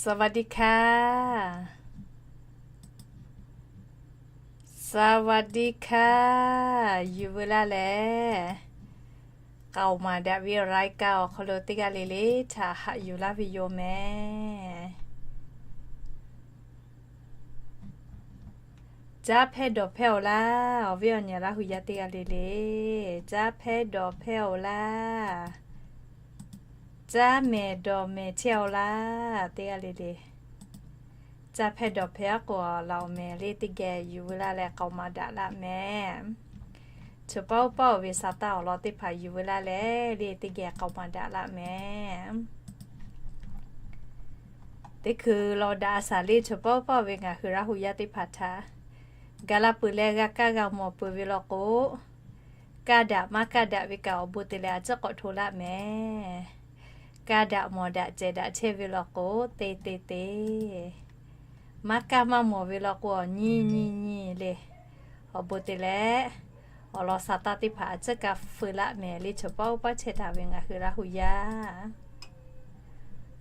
สวัสดีค่ะ สวัสดีค่ะ Yuˬ veu laˇ leh, k'aoˍ maˍ daꞈ ve รายการ awˬ hk'aw lo teˇ g'aˇ le le htaꞈ haꞈ yuˬ laˇ ve yoˬ mehˍ. Caˉ hpehˇ dawˬ hpehˇ-oˬ laˇ, awˬ viˉ awˬ nyi Laˇ huˍ yaˇ teˇ g'aˇ le le. Caˉ hpehˇ dawˬ hpehˇ-oˬ laˇ. Caˇ mehˍ dawˬ mehˍ chehˇ-oˬ laˇ, teˇ g'aˇ le le. Caˇ hpehˇ dawˬ hpehˇ-aˉ k'o, laˬ-oˬ mehˍ le teˇ geh yuˬ veu laˇ leh k'aoˍ maˍ daꞈ laˇ mehˍ. Chaw paˉ oˇ paˉ-oˬ ve sa taˇ awˬ lawn teˇ hpaˍ yuˬ veu laˇ leh le teˇ geh k'aoˍ maˍ daꞈ laˇ mehˍ. Teˇ hkui law daꞈ a shaˍ le chaw paˉ oˇ paˉ-oˬ ve ngaˬ hui Laˇ huˍ yaˇ teˇ hpaˍ htaꞈ ga laˇ peuˬ leh g'a kaˇ g'a mawˬ peuˬ ve law k'o, kaˇ daꞈ maˇ kaˇ daꞈ ve kaꞈ awˬ bon te leh a ciˉ k'awꞈ hto laˇ mehˍ. Kaˇ daꞈ mawˬ daꞈ cehˬ daꞈ chehˇ ve law k'o, te te te. Maˇ kaˇ maˇ mawˬ ve law k'o, awˬ nyi nyi nyi le. Awˬ bon te leh awˬ lawn sa taˇ teˇ hpaˍ a ciˉ kaꞈ feu laˇ mehˍ le chaw paˉ oˇ paˉ chehˇ htaꞈ ve ngaˬ hui Laˇ huˍ yaˇ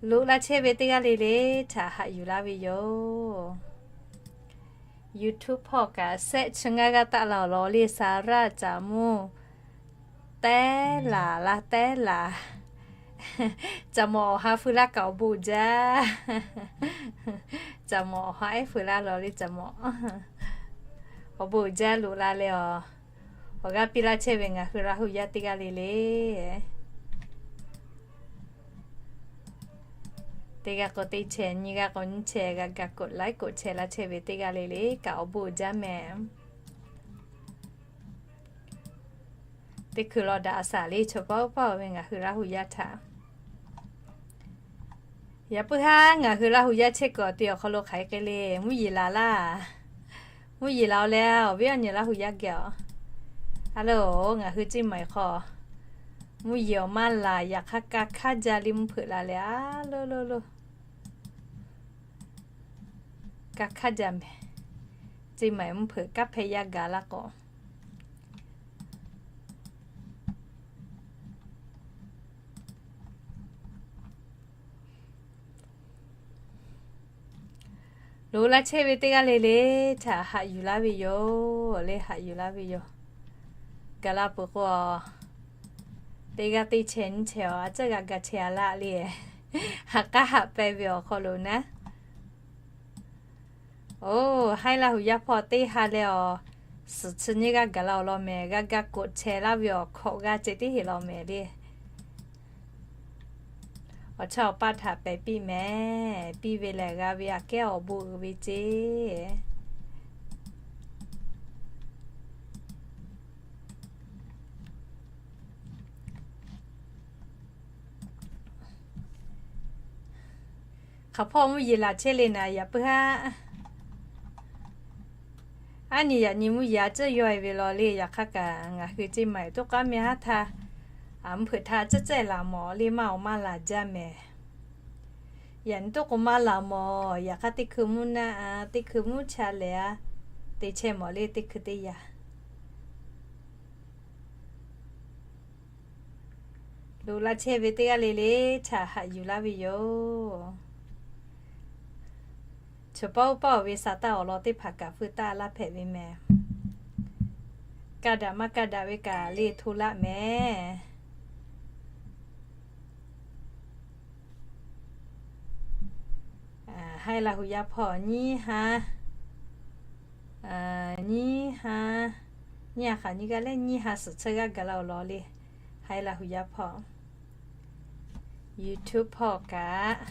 loꞈ la chehˇ ve teˇ g'aˇ le le htaꞈ haꞈ yuˬ laˇ ve yoˬ. YouTube hpawˇ kaꞈ shehˆ chi ngaˇ g'aˇ taˆ la awˬ lawn le, Saˍraˆ Caˍ Muˇ Tehˉ laˬ laˇ Tehˉ laˬ. Caˍ mawꞈ awˬ ha feu laˇ kaꞈ awˬ bon jaˇ. Caˍ mawꞈ awˬ ha ehˉ feu laˇ law le Caˍ mawꞈ. Awˬ bon jaˇ loꞈ la leh awˬ, awˬ g'aˇ piˇ laˇ chehˇ ve ngaˬ hui Laˇ huˍ yaˇ teˇ g'aˇ le le. Teˇ g'aˇ k'o teˇ chehˇ, nyiˇ g'aˇ k'o nyiˇ chehˇ g'a ga กดไลค์ กดแชร์ laˇ chehˇ ve teˇ g'aˇ le le kaꞈ awˬ bon jaˇ mehˍ. Teˇ hkui law daꞈ a shaˍ le chaw paˉ oˇ paˉ-oˬ ve ngaˬ hui Laˇ huˍ yaˇ htaꞈ. Yaꞈ puiˉ haˉ ngaˬ hui Laˇ huˍ yaˇ chehˇ kuiˬ awˬ te awˬ hk'aw lo hk'aˬ hk'e le, mvuhˇ yeˬ laˬ laˇ. Mvuhˇ yeˬ laˬ-oˬ leh awˬ viˉ awˬ nyi Laˇ huˍ yaˇ geh-oˬ. Aˉ loˬ, ngaˬ hui Ceˇ maiˍ hk'aw mvuhˇ yeˬ awˬ maˇ laˬ, yaꞈ hk'aˇ ka hkaˇ jaˇ le mvuhˇ hpeuꞈ la leh a loˬ loˬ loˬ. Ka hkaˇ jaˇ mehˍ. Ceˇ maiˍ mvuhˇ hpeuꞈ kaˉ hpehˇ yaˇ gaˬ laˇ k'o, loꞈ la chehˇ ve teˇ g'aˇ le le htaꞈ haꞈ yuˬ laˇ ve yoˬ le, haꞈ yuˬ laˇ ve yoˬ. Gaˬ la peuˬ k'o, teˇ g'aˇ teˇ chehˇ nyiˇ chehˇ awˬ a ciˉ g'a ga chehˇ a laˇ le. Haꞈ k'aˉ haꞈ pehˇ ve awˬ hk'aw lo naˉ. Oˬ, haiˉ Laˇ huˍ yaˇ hpawˇ teˇ ha leh awˬ suhˍ chi nyiˇ g'aˇ gaˬ la awˬ lawn mehˍ, g'a ga กดแชร์ laˇ ve awˬ hkawꞈ g'a ceh tiˉ heˍ law mehˍ le. Awˬ chawˇ awˬ paˇ htaꞈ pehˍ piˇ mehˍ. Piˇ ve lehˬ g'a ve aꞈ kehˉ awˬ bon uiˍ ve ceˇ. Hk'aˬ hpawˇ mvuhˇ yeˬ laˬ chehˇ le naˍ, yaꞈ puiˉ haˉ. Aˉ nyi yaꞈ nyi mvuhˇ yeˬ a ciˉ yawˇ e ve law le, yaꞈ hk'aˇ kaꞈ ngaˬ hui Ceˇ maiˍ toˆ k'aˉ meh haˉ htaˇ, a mvuhˇ hpeuꞈ htaˇ a ciˉ cehˇ laˬ mawˬ le, maˇ awˬ maˇ laˬ jaˇ mehˍ. Yaꞈ nyi toˆ k'o maˇ laˬ mawˬ, yaꞈ hk'aˇ teˇ hkui mvuhˇ naˆ a, teˇ hkui mvuhˇ cha lehˬ a, te chehˇ mawˬ le teˇ hkui teˇ yanˇ. Loꞈ la chehˇ ve teˇ g'aˇ le le htaꞈ haꞈ yuˬ laˇ ve yoˬ. Chaw paˉ oˇ paˉ-oˬ ve sa taˇ awˬ lawn teˇ hpaˍ kaꞈ feu taˇ laˇ hpehꞈ ve mehˍ. Kaˇ daꞈ maˇ kaˇ daꞈ ve kaꞈ le hto laˇ mehˍ. Haiˉ Laˇ huˍ yaˇ hpawˇ nyiˇ ha, nyiˇ ha, nyiˇ ha hk'aˬ nyiˇ g'aˇ leh nyiˇ ha suhˍ chi g'aˇ gaˬ la awˬ lawn le. Haiˉ Laˇ huˍ yaˇ hpawˇ YouTube hpawˇ kaꞈ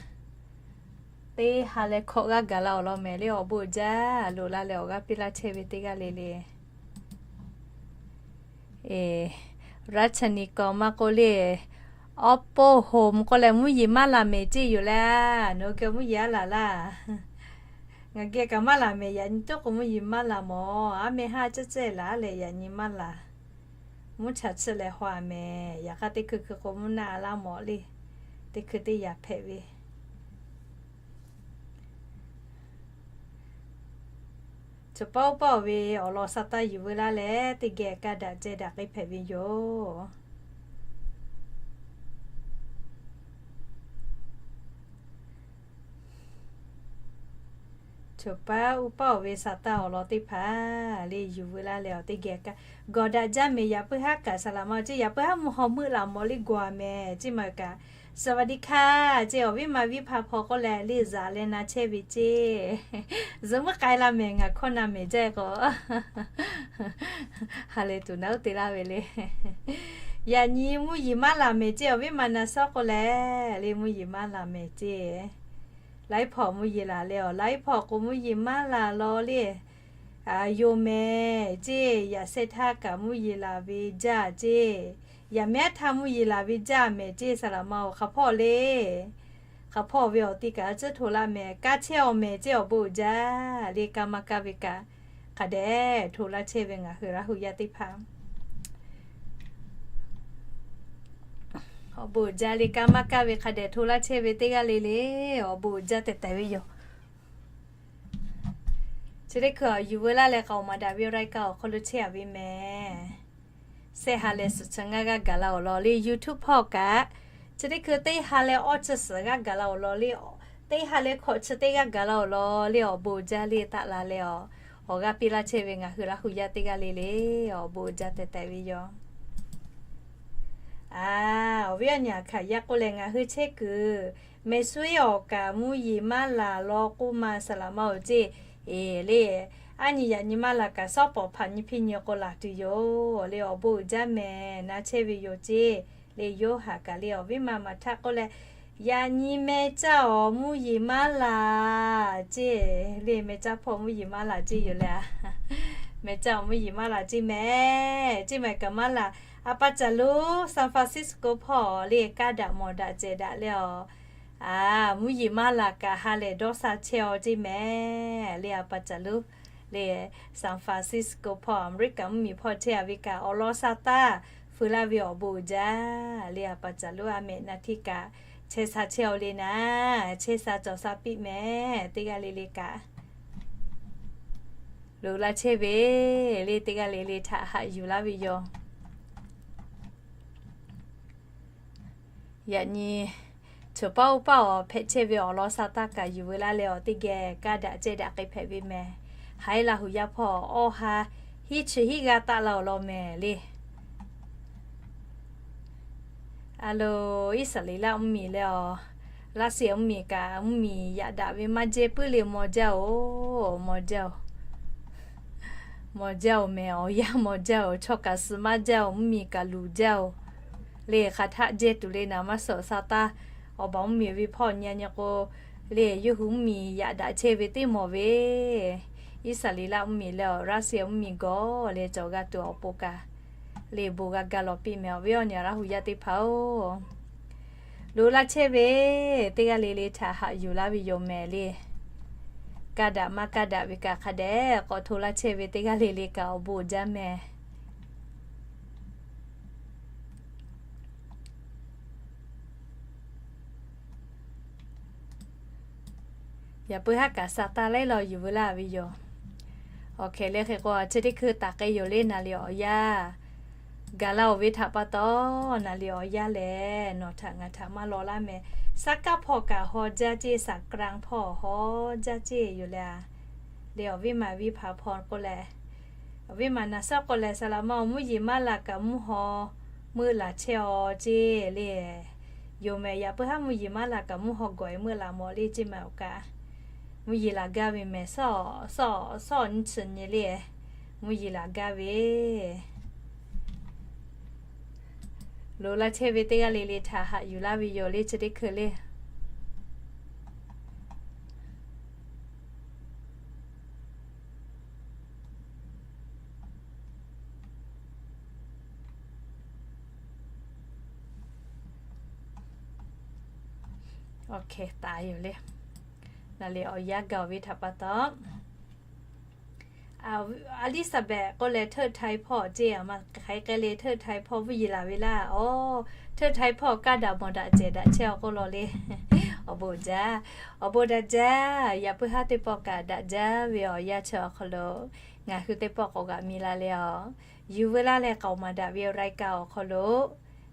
teˇ ha leh hkawꞈ g'aˇ gaˬ la awˬ lawn mehˍ le, awˬ bon jaˇ loꞈ la leh awˬ g'aˇ piˇ laˇ chehˇ ve teˇ g'aˇ le le. Raˇ chaˇ nyi kaw maˇ k'oˆ le, Oppo Home k'oˆ leh mvuhˇ yeˬ maˇ laˬ mehˍ ceˇ yoˬ le. Nawˬ hui geh mvuhˇ yeˬ a laˬ laˇ. Ngaˬ geh kaꞈ maˇ laˬ mehˍ, yaꞈ nyi toˆ k'o mvuhˇ yeˬ maˇ laˬ mawˬ. Aˉ meh haˉ cehˇ cehˇ laˬ leh yaꞈ nyi maˇ laˬ. Mvuhˇ cha chiˇ leh haw a mehˍ. Yaꞈ hk'aˇ teˇ hkui hkui k'o mvuhˇ naˆ a laˇ mawˬ le. Teˇ hkui teˇ yanˇ hpehꞈ ve. Chaw paˉ oˇ paˉ-oˬ ve awˬ lawn sa taˇ yuˬ veu laˇ leh teˇ geh kaˇ daꞈ ceh daꞈ k'ai hpehꞈ ve yoˬ. Choˬ paˉ uˉ paˉ-oˬ ve saˍ taˇ awˬ lawn teˇ hpaˍ le, yuˬ veu laˇ leh awˬ teˇ geh kaˇ gawˬ daꞈ jaˇ mehˍ. Yaꞈ puiˉ haˉ kaꞈ saˍ laꞈ ma ceˇ, yaꞈ puiˉ haˉ mvuhˇ haw meuˆ laˬ mawˬ le gawˬ-a mehˍ ceˇ ma kaꞈ, สวัสดีค่ะ ceˇ awˬ viˉ ma viˉ hpa hpaw k'oˆ leh le zaꞈ leh na chehˇ ve ceˇ. Zuhꞈ muiˉ k'ai la mehˍ, ngaˬ hkawˇ na mehˍ jaˇ k'o ha lehˬ tuˬ na uˉ te laˇ ve le. Yaꞈ nyi mvuhˇ yeˬ maˇ laˬ mehˍ ceˇ, awˬ viˉ ma na shawˉ k'oˆ leh le mvuhˇ yeˬ maˇ laˬ mehˍ ceˇ. Laiˉ hpaw mvuhˇ yeˬ laˬ leh awˬ, laiˉ hpaw k'o mvuhˇ yeˬ maˇ laˬ law le. Yoˬ mehˍ ceˇ, yaꞈ sheh htaˇ kaꞈ mvuhˇ yeˬ laˬ ve jaˇ ceˇ. Yaꞈ mehˉ htaˇ mvuhˇ yeˬ laˬ ve jaˇ mehˍ ceˇ, saˍ laꞈ ma-oˬ, hk'aˬ hpawˇ le. Hk'aˬ hpawˇ ve awˬ ti kaꞈ tcuhˉ hto laˇ mehˍ, kaˇ chehˇ-aw mehˍ ceˇ, awˬ bon uiˍ jaˇ le, kaˇ maˇ kaˇ ve kaꞈ hk'a dehꞈ hto laˇ chehˇ ve ngaˬ hui Laˇ hu yaˇ teˇ hpaˍ. Awˬ bon uiˍ jaˇ le, kaˇ maˇ kaˇ ve hk'a dehꞈ hto laˇ chehˇ ve teˇ g'aˇ le le, awˬ bon uiˍ jaˇ tehꞈ tehꞈ ve yoˬ. Chi teˇ hkui yuˬ veu laˇ leh k'aoˍ maˍ daꞈ ve รายการ awˬ hk'aw lo chehˇ-a ve mehˍ. Shehˆ ha leh suhˍ chi ngaˇ g'aˇ gaˬ la awˬ lawn le YouTube hpawˇ kaꞈ, chi teˇ hkui teˇ ha leh awˇ chi suhˍ g'aˇ gaˬ la awˬ lawn le, teˇ ha leh hkawꞈ chi teˇ g'aˇ gaˬ la awˬ lawn le, awˬ bon uiˍ jaˇ le taˆ la leh awˬ, awˬ g'aˇ piˇ laˇ chehˇ ve ngaˬ hui Laˇ hu yaˇ teˇ g'aˇ le le, awˬ bon uiˍ jaˇ tehꞈ tehꞈ ve yoˬ. A, awˬ viˉ awˬ nyi hkanˍ yaˇ k'oˆ leh ngaˬ hui chehˇ kuiˬ, mehˍ suˉ-eˬ awˬ kaꞈ mvuhˇ yeˬ maˇ laˬ law k'oˆ ma saˍ laꞈ ma-oˬ ceˇ. Eˬ le, a nyi yaꞈ nyi maˇ laˬ kaꞈ shawˉ pawˍ hpaˍ nyi hpiˇ nyi k'o laˬ tuˬ yoˬ le, awˬ bon uiˍ jaˇ mehˍ na chehˇ ve yoˬ ceˇ. Le Yoˇhanˬ kaꞈ le awˬ viˉ ma maˍ htaˇ k'oˆ leh, yaꞈ nyi meh caˇ awˬ mvuhˇ yeˬ maˇ laˬ ceˇ le, meh caˇ hpawˇ mvuhˇ yeˬ maˇ laˬ ceˇ yoˬ le. Meh caˇ awˬ mvuhˇ yeˬ maˇ laˬ ceˇ mehˍ ceˇ mehˍ kaꞈ maˇ laˬ. A pa caˬ lo San Francisco hpawˇ le kaˇ daꞈ mawˬ daꞈ cehˬ daꞈ leh awˬ, a, mvuhˇ yeˬ maˇ laˬ kaꞈ ha lehˬ dawˇ sha chehˇ-aw ceˇ mehˍ le. A pa caˬ lo le San Francisco hpawˇ America mvuhˇmiˬ hpawˇ chehˇ-a ve kaꞈ awˬ lawn sha taˇ feu laˇ ve awˬ bon uiˍ jaˇ le. A pa caˬ lo a mehꞈ na htiˇ kaꞈ chehˇ sha chehˇ-aw le naˍ, chehˇ sha cawˬ sha piˇ mehˍ. Teˇ g'aˇ le le kaꞈ loꞈ la chehˇ ve le, teˇ g'aˇ le le htaꞈ haꞈ yuˬ laˇ ve yoˬ. Yaꞈ nyi choˬ paˉ uˉ paˉ awˬ hpehꞈ chehˇ ve awˬ lawn sha taˇ kaꞈ yuˬ veu laˇ leh awˬ teˇ geh kaˇ daꞈ cehˇ daꞈ k'ai hpehꞈ ve mehˍ. Haiˉ Laˇ hu yaˇ hpawˇ awˇ ha hiˉ chi hiˉ g'aˇ taˆ la awˬ lawn mehˍ le. A lo, Iˉsaˍreˍlaˆ mvuhˇmiˬ leh awˬ, Russia mvuhˇmiˬ kaꞈ mvuhˇmiˬ yaꞈ daꞈ ve maˇ jehˇ puiˉ le, maw jaˇ-oˬ, maw jaˇ-oˬ, maw jaˇ-oˬ mehˍ, awˬ yanˇ maw jaˇ-oˬ, chaw kaꞈ suh maˇ jaˇ-oˬ, mvuhˇmiˬ kaꞈ luˬ jaˇ-oˬ, le hk'aˬ htaˆ jehˇ tuˬ le naˍ maˇ suh sha taˇ. Awˬ baˬ mvuhˇmiˬ ve hpawˇ nyi nyi k'o, le yawˇ hui mvuhˇmiˬ yaꞈ daꞈ chehˇ ve teˇ mawˬ ve, Iˉsaˍreˍlaˆ mvuhˇmiˬ leh awˬ, Russia mvuhˇmiˬ gawˬ leh cawˬ g'a tuˬ awˬ pon kaꞈ le bon g'a gaˇ lawˬ piˇ mehˍ. Awˬ viˉ awˬ nyi Laˇ hu yaˇ teˇ hpaˍ-oˬ, loꞈ la chehˇ ve teˇ g'aˇ le le htaꞈ haꞈ yuˬ laˇ ve yoˬ mehˍ le. Kaˇ daꞈ maˇ kaˇ daꞈ ve kaꞈ hk'a dehꞈ k'awꞈ hto laˇ chehˇ ve teˇ g'aˇ le le kaꞈ awˬ bon uiˍ jaˇ mehˍ. Yaꞈ puiˉ haˉ kaꞈ sha taˇ laiˉ law yuˬ veu laˇ ve yoˬ. Awˬ hkeh leh hk'e k'o chi teˇ hkui taˍ k'ai yoˬ le. Naˍ liꞈ awˬ yanˇ gaˬ la-oˬ ve htaꞈ pa taw, naˍ liꞈ awˬ yanˇ lehˬ nawˬ htaꞈ ngaˬ htaꞈ maˇ law laˇ mehˍ. Saˉ kaˉ hpawˇ kaꞈ haw jaˇ ceˇ, saˍ kranˍ hpawˇ haw jaˇ ceˇ yoˬ le. Le awˬ viˉ ma viˉ hpaˍ hpawˇ k'oˆ leh, awˬ viˉ ma naˍ shaˉ k'oˆ leh, saˍ laꞈ ma-oˬ, mvuhˇ yeˬ maˇ laˬ kaꞈ mvuhˇ haw meuˆ laˬ chehˇ-aw ceˇ le. Yoˬ mehˍ, yaꞈ puiˉ haˉ mvuhˇ yeˬ maˇ laˬ kaꞈ mvuhˇ haw gawˬ-e meuˆ laˬ mawˬ le ceˇ mehˍ. Awˬ kaꞈ mvuhˇ yeˬ laˬ gaˇ ve mehˍ, shawˉ shawˉ nyi chi nyi le, mvuhˇ yeˬ laˬ gaˇ ve loꞈ la chehˇ ve teˇ g'aˇ le le htaꞈ haꞈ yuˬ laˇ ve yoˬ le chi teˇ hkui le. Awˬ hkeh taˍ yoˬ le. Naˍ liꞈ awˬ yanˇ gaˬ-oˬ ve htaꞈ pa taw, Aˍliˇsaˍbehꞈ k'oˆ leh เทิดไทย hpawˇ ceˇ, a ma hk'aˬ hk'e le เทิดไทย hpawˇ mvuhˇ yeˬ laˬ ve laˇ. Awˬ, เทิดไทย hpawˇ kaˇ daꞈ mawˬ daꞈ cehˬ daꞈ chehˇ-aw k'oˆ law le. Awˬ bon jaˇ, awˬ bon daꞈ jaˇ. Yaꞈ puiˉ haˉ teˇ pawˆ kaꞈ daꞈ jaˇ ve awˬ yanˇ chi awˬ hk'aw lo ngaˬ hui teˇ pawˆ k'awꞈ g'aꞈ mi la leh awˬ, yuˬ veu laˇ leh k'aoˍ maˍ daꞈ ve รายการ awˬ hk'aw lo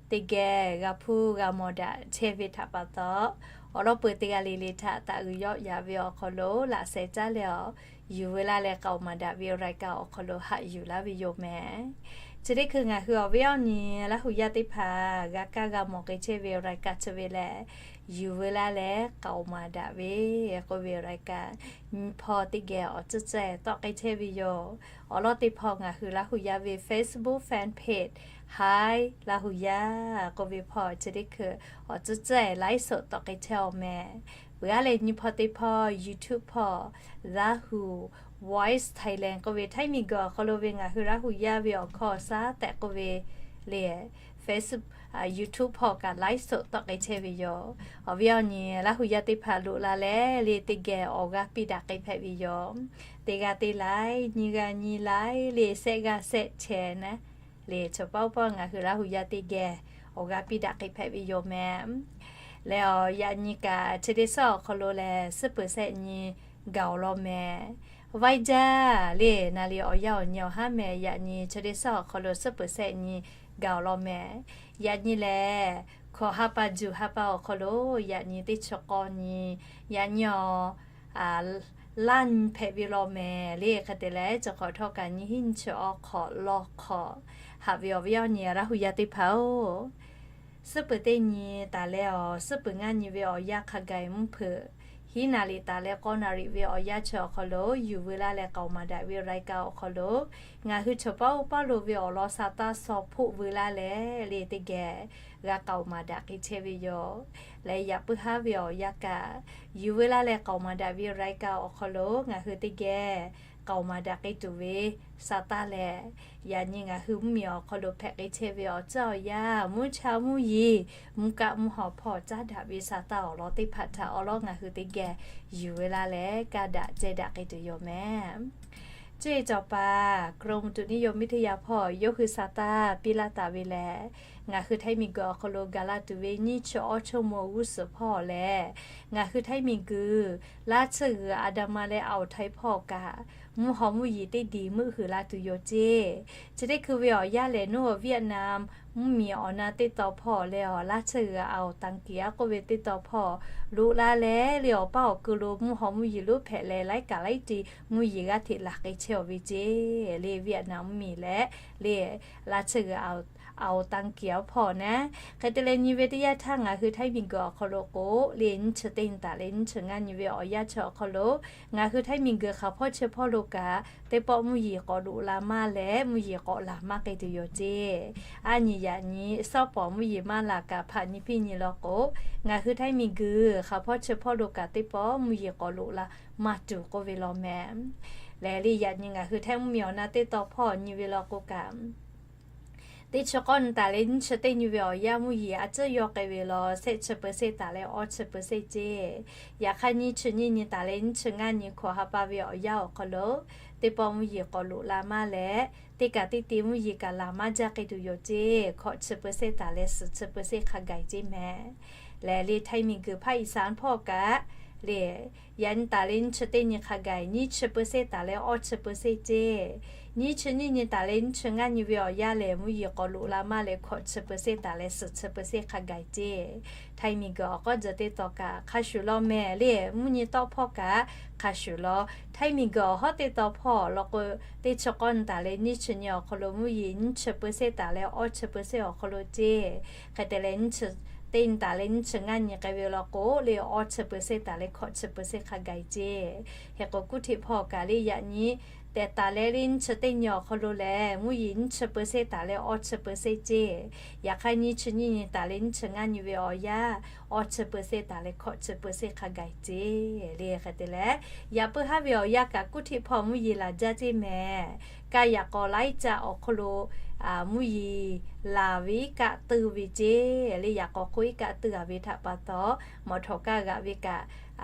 teˇ geh g'a hpuˇ g'a mawˬ daꞈ chehˇ ve htaꞈ pa taw, Awˬ lawn peuˬ teˇ g'aˇ le le htaꞈ taꞈ g'uiˬ yawˆ yaꞈ ve awˬ hk'aw lo laꞈ sheh caˉ leh awˬ, yuˬ veu laˇ leh k'aoˍ maˍ daꞈ ve awˬ รายการ awˬ hk'aw lo haꞈ yuˬ laˇ ve yoˬ mehˍ. Chi teˇ hkui ngaˬ hui awˬ viˉ awˬ nyi Laˇ hu yaˇ teˇ hpaˍ g'a kaˇ g'a mawˬ k'ai chehˇ ve awˬ รายการ chi ve lehˬ, yuˬ veu laˇ leh k'aoˍ maˍ daꞈ ve k'oˆ ve awˬ รายการ nyi hpawˇ teˇ geh awˬ tcuhˉ tcuhˉ tawˆ k'ai chehˇ ve yoˬ. Awˬ lawn teˇ hpawˇ ngaˬ hui Laˇ hu yaˇ ve Facebook fan page Hi Laˇ hu yaˇ k'oˆ ve hpawˇ chi teˇ hkui awˬ tcuhˉ tcuhˉ ไลฟ์สด tawˆ k'ai chehˇ awˬ mehˍ. Peuˬ aˉ leh nyi hpawˇ teˇ hpawˇ YouTube hpawˇ Laˇ hu Voice Thailand k'oˆ ve Htaiˇ miˬguiˬ awˬ hk'aw lo ve ngaˬ hui Laˇ hu yaˇ ve awˬ hkawˇ awˬ shaˉ tehꞈ k'oˆ ve le, Facebook, YouTube hpawˇ kaꞈ ไลฟ์สด tawˆ k'ai chehˇ ve yoˬ. Awˬ viˉ awˬ nyi Laˇ hu yaˇ teˇ hpaˍ loꞈ la leh le teˇ geh awˬ g'aˇ piˇ daꞈ k'ai hpehꞈ ve yoˬ. Teˇ g'aˇ teˇ laiˉ, nyiˇ g'aˇ nyiˇ laiˉ le, shehˆ g'aˇ shehˆ chehˇ naˉ le, chaw paˉ oˇ paˇ ngaˬ hui Laˇ hu yaˇ teˇ geh awˬ g'aˇ piˇ daꞈ k'ai hpehꞈ ve yoˬ mehˍ. Leh awˬ yaꞈ nyi kaꞈ chi teˇ suhˉ awˬ hk'aw lo lehˬ suhˉ peuˍ shehˆ nyi gaˬ awˬ lawn mehˍ. Vaiˇ jaˇ le naˍ liˍ awˬ yanˇ awˬ nyi awˬ haˉ mehˍ. Yaꞈ nyi chi teˇ suhˉ awˬ hk'aw lo suhˉ peuˍ shehˆ nyi gaˬ awˬ lawn mehˍ. Yaꞈ nyi lehˬ hkawꞈ ha pa juˬ ha pa awˬ hk'aw lo yaꞈ nyi teˇ chi k'awˇ nyi, yaꞈ nyi awˬ laˇ nyi hpehꞈ ve law mehˍ le. Hk'e te leh chi hk'awꞈ htawˇ kaꞈ nyiˇ hinˉ nyiˇ chi awˬ hk'awꞈ law hk'awꞈ haꞈ ve awˬ viˉ awˬ nyi Laˇ hu yaˇ teˇ hpaˍ-oˬ, suhˉ peuˍ teˇ nyi taˍ leh awˬ suhˉ peuˍ ngaˇ nyi ve awˬ yanˇ hk'a gaˬ mvuhˇ hpeuꞈ hiˉ naˍ riˍ taˍ leh k'awˇ naˍ riˍ ve awˬ yanˇ chi awˬ hk'aw lo yuˬ veu laˇ leh k'aoˍ maˍ daꞈ ve awˬ รายการ awˬ hk'aw lo ngaˬ hui chaw paˉ oˇ paˇ lo ve awˬ lawn sa taˇ shaw hpoˆ veu laˇ leh le teˇ geh g'a k'aoˍ maˍ daꞈ k'ai chehˇ ve yoˬ. Leh yaꞈ puiˉ haˉ ve awˬ yanˇ kaꞈ yuˬ veu laˇ leh k'aoˍ maˍ daꞈ ve awˬ รายการ awˬ hk'aw lo ngaˬ hui teˇ geh k'aoˍ maˍ daꞈ k'ai tuˬ ve sa taˇ lehˬ, yaꞈ nyi ngaˬ hui mvuhˇmiˬ awˬ hk'aw lo hpehꞈ k'ai chehˇ ve awˬ tcuhˉ awˬ yanˇ mvuhˇ cha mvuhˇ yeˬ mvuhˇ kaˆ mvuhˇ haw hpawˇ caˉ daꞈ ve sa taˇ awˬ lawn teˇ hpaˍ htaꞈ awˬ lawn ngaˬ hui teˇ geh yuˬ veu laˇ leh kaˇ daꞈ ceh daꞈ k'ai tuˬ yoˬ mehˍ. Cuˇ yiˍ cawˬ paˍ กรมอุตุนิยมวิทยา hpawˇ yawˇ hui sa taˇ piˇ laˇ taˍ ve lehˬ, ngaˬ hui Htaiˇ miˬguiˬ awˬ hk'aw lo gaˬ la tuˬ ve nyiˇ chi awˇ chi mawˬ g'uˇ suhˍ hpawˇ lehˬ, ngaˬ hui Htaiˇ miˬguiˬ Laˇ tsuhˇ g'uiˬ อันดามัน leh อ่าวไทย hpawˇ kaꞈ mvuhˇ haw mvuhˇ yeˬ teˇ diˬ meuˆ huiˍ la tuˬ yoˬ ceˇ. Chi teˇ hkui ve awˬ yanˇ lehˬ, nawˬ Vietnam mvuhˇmiˬ awˬ na teˇ taw hpawˇ leh awˬ Laˇ tsuhˇ g'uiˬ อ่าวตังกี k'oˆ ve teˇ taw hpawˇ loꞈ la leh le awˬ paˇ awˬ ku lo mvuhˇ haw mvuhˇ yeˬ lonˉ hpehꞈ leh laiˉ kaꞈ laiˉ ti mvuhˇ yeˬ g'aˇ hteꞈ laˬ k'ai chehˇ awˬ ve ceˇ. Le Vietnam mvuhˇmiˬ leh le Laˇ tsuhˇ g'uiˬ อ่าวตังกี awˬ hpawˇ naˉ. Hk'e te leh nyi ve teˇ yanˇ htaˇ ngaˬ hui Htaiˇ miˬguiˬ awˬ hk'aw lo k'o le nyiˇ chi teˇ nyi taˍ leh nyiˇ chi ngaˇ nyi ve awˬ yanˇ chi awˬ hk'aw lo ngaˬ hui Htaiˇ miˬguiˬ hk'aˬ hpawˇ chi hpawˇ lo kaꞈ teˇ pawˆ mvuhˇ yeˬ k'awꞈ loꞈ la maˇ leh mvuhˇ yeˬ k'awꞈ laˬ maˇ k'ai tuˬ yoˬ ceˇ. A nyi yaꞈ nyi sawˉ pawˍ mvuhˇ yeˬ maˇ laˬ kaꞈ hpaꞈ nyi piˇ nyi law k'o, ngaˬ hui Htaiˇ miˬguiˬ hk'aˬ hpawˇ chi hpawˇ lo kaꞈ teˇ pawˆ mvuhˇ yeˬ k'awꞈ loꞈ la maˇ tuˬ k'oˆ ve law mehˍ. Lehˬ le yaꞈ nyi ngaˬ hui Htaiˇ mvuhˇmiˬ awˬ na teˇ taw hpawˇ nyi ve law k'o kaꞈ teˇ chi k'awˇ nyi taˍ leh nyiˇ chi teˇ nyi ve awˬ yanˇ mvuhˇ yeˬ a ciˉ yawˇ k'ai ve law shehˆ chi เปอร์เซ็นต์ taˍ leh awˇ chi เปอร์เซ็นต์ ceˇ. Yaꞈ hk'aˇ nyiˇ chi nyiˇ nyi taˍ leh nyiˇ chi ngaˇ nyi hkawꞈ ha pa ve awˬ yanˇ awˬ hk'aw lo teˇ pawˆ mvuhˇ yeˬ k'awꞈ loꞈ la maˇ leh teˇ kaꞈ teˇ te mvuhˇ yeˬ kaꞈ laˬ maˇ jaˇ k'ai tuˬ yoˬ ceˇ. Hkawꞈ chi เปอร์เซ็นต์ taˍ leh suhˍ chi เปอร์เซ็นต์ hk'a gaˬ ceˇ mehˍ. Lehˬ le Htaiˇ miˬguiˬ ภาคอีสาน hpawˇ kaꞈ le yaꞈ nyi taˍ leh nyiˇ chi teˇ nyi hk'a gaˬ nyiˇ chi เปอร์เซ็นต์ taˍ leh awˇ chi เปอร์เซ็นต์ ceˇ. Nyiˇ chi nyiˇ nyi taˍ leh nyiˇ chi ngaˇ nyi ve awˬ yanˇ lehˬ mvuhˇ yeˬ k'awꞈ loꞈ la maˇ leh hkawꞈ chi เปอร์เซ็นต์ taˍ leh suhˍ chi เปอร์เซ็นต์ hk'a gaˬ ceˇ. Htaiˇ miˬguiˬ awˬ k'awˉ dzaw teˇ taw kaꞈ hk'a shuˍ law mehˍ le mvuhˇ nyi tawˆ hpawˇ kaꞈ hk'a shuˍ law. Htaiˇ miˬguiˬ awˬ hawˉ teˇ taw hpawˇ law k'o, teˇ chi k'awˇ nyi taˍ leh nyiˇ chi nyi awˬ hk'aw lo mvuhˇ yeˬ nyiˇ chi เปอร์เซ็นต์ taˍ leh awˇ chi เปอร์เซ็นต์ awˬ hk'aw lo ceˇ. Hk'e te leh nyiˇ chi teˇ nyi taˍ leh nyiˇ chi ngaˇ nyi k'ai ve law k'o le awˇ chi เปอร์เซ็นต์ taˍ leh hkawꞈ chi เปอร์เซ็นต์ hk'a gaˬ ceˇ. Hk'e k'o kuˇ htiꞈ hpawˇ kaꞈ le yaꞈ nyi tehꞈ taˍ leh le nyiˇ chi teˇ nyi awˬ hk'aw lo lehˬ mvuhˇ yeˬ nyiˇ chi เปอร์เซ็นต์ taˍ leh awˇ chi เปอร์เซ็นต์ ceˇ. Yaꞈ hk'aˇ nyiˇ chi nyiˇ nyi taˍ leh nyiˇ chi ngaˇ nyi ve awˬ yanˇ awˇ chi เปอร์เซ็นต์ taˍ leh hkawꞈ chi เปอร์เซ็นต์ hk'a gaˬ ceˇ. Le hk'e te leh yaꞈ puiˉ haˉ ve awˬ yanˇ kaꞈ kuˇ htiꞈ hpawˇ mvuhˇ yeˬ laˬ jaˇ ceˇ mehˍ. Kaˇ yaꞈ k'aw laiˉ caˆ awˬ hk'aw lo mvuhˇ yeˬ laˬ ve iˉ kaˆ teuˇ ve ceˇ. Le yaꞈ k'aw hk'oˆ iˉ kaˆ teuˇ a ve htaꞈ pa taw mawˬ htawꞈ kaˇ g'aꞈ ve kaꞈ